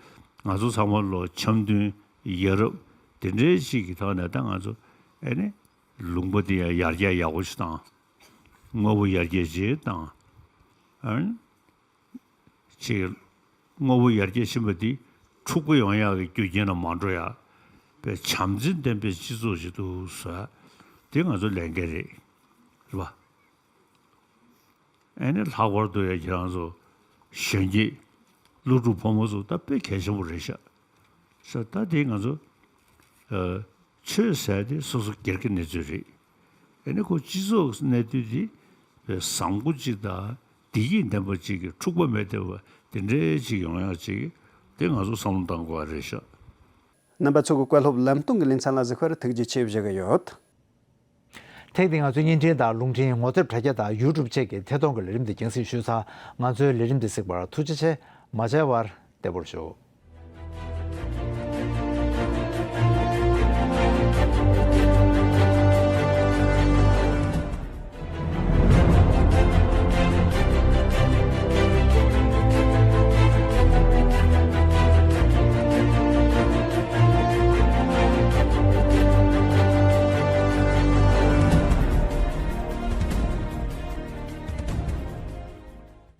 ང་ཚོ་ཚང་མ་ལོ་འཆམ་མཐུན་ཡ་རབས་དེ་འདྲའི་ཅིག་གི་ཐོག་ནས་ད་ང་ཚོ། ཨེ་ནི། ལུང་པ་འདི་ཡང་ཡར་རྒྱས་ཡག་པོ་ཞིག་བཏང་། དངོས་པོ་ཡར་རྒྱས་ཅིག་བཏང་། ཨ་ནི། ཅིག་དངོས་པོ་ཡར་རྒྱས་ཕྱིན་པ་འདི་འཁྲུག་པ་ཡོང་ཡག་གི་རྒྱུ་རྐྱེན་ལ་མ་འགྲོ་ཡ། དཔེ་བྱམས་བརྩེ་ལྡན་པའི་སྤྱི་ཚོགས་ཤིག་ཏུ་བཟོ་ཡ། དེ་ང་ཚོ་ལས་འགན་རེད། རེད་པ། ཨེ་ནི་ལྷག་པར་དུ་ཡ་ཁྱེད་རང་ཚོ་གཞོན་སྐྱེས་སློབ་ཕྲུག་ཕོ་མོ་ཚོ་ད་དཔེ་གལ་ཆེན་པོ་རེད་ཤག། ས་ད་དེ་ང་ཚོ། ཨ། ཆོས་ཟེར་དེ་སོ་སོ་སྒེར་གྱི་གནས་ཚུལ་རེད། ཨེ་ནི་ཁོ་སྤྱི་ཚོགས་གནས་དུས་དེ་བཟང་པོ་གཅིག་དང་བདེ་སྐྱིད་ལྡན་པ་གཅིག་གི་འཁྲུག་པ་མེད་བསྡད་པ་དེ་འདྲའི་གཅིག་ཡོང་ཡག་གཅིག་དེ་ང་ཚོ་བསམ་བློ་གཏང་དགོས་པ་རེད་ཤག། རྣམ་པ་ཚོ་གི་བཀའ་སློབ་ལམ་སྟོན་གྱི་ལེ་ཚན་ལ་གཟིགས་པར་ཐུགས་རྗེ་ཆེ་ཞུ་གི་ཡོད། ཐེངས་འདིའི་ང་ཚོའི་བརྙན་འཕྲིན་དང་རླུང་འཕྲིན་ངོ་དེབ་དྲ་རྒྱ་དང་ཡུ་ཊུབ་བཅས་ཀྱི་ཐད་གཏོང་གི་ལས་རིམ་འདི་རྒྱང་སྲིང་ཞུས་ཚར། ང་ཚོའི་ལས་རིམ་འདི་གཟིགས་པར་ཐུགས་རྗེ་ཆེ། མ་མཇལ་བར་བདེ་པོར་བཞུགས།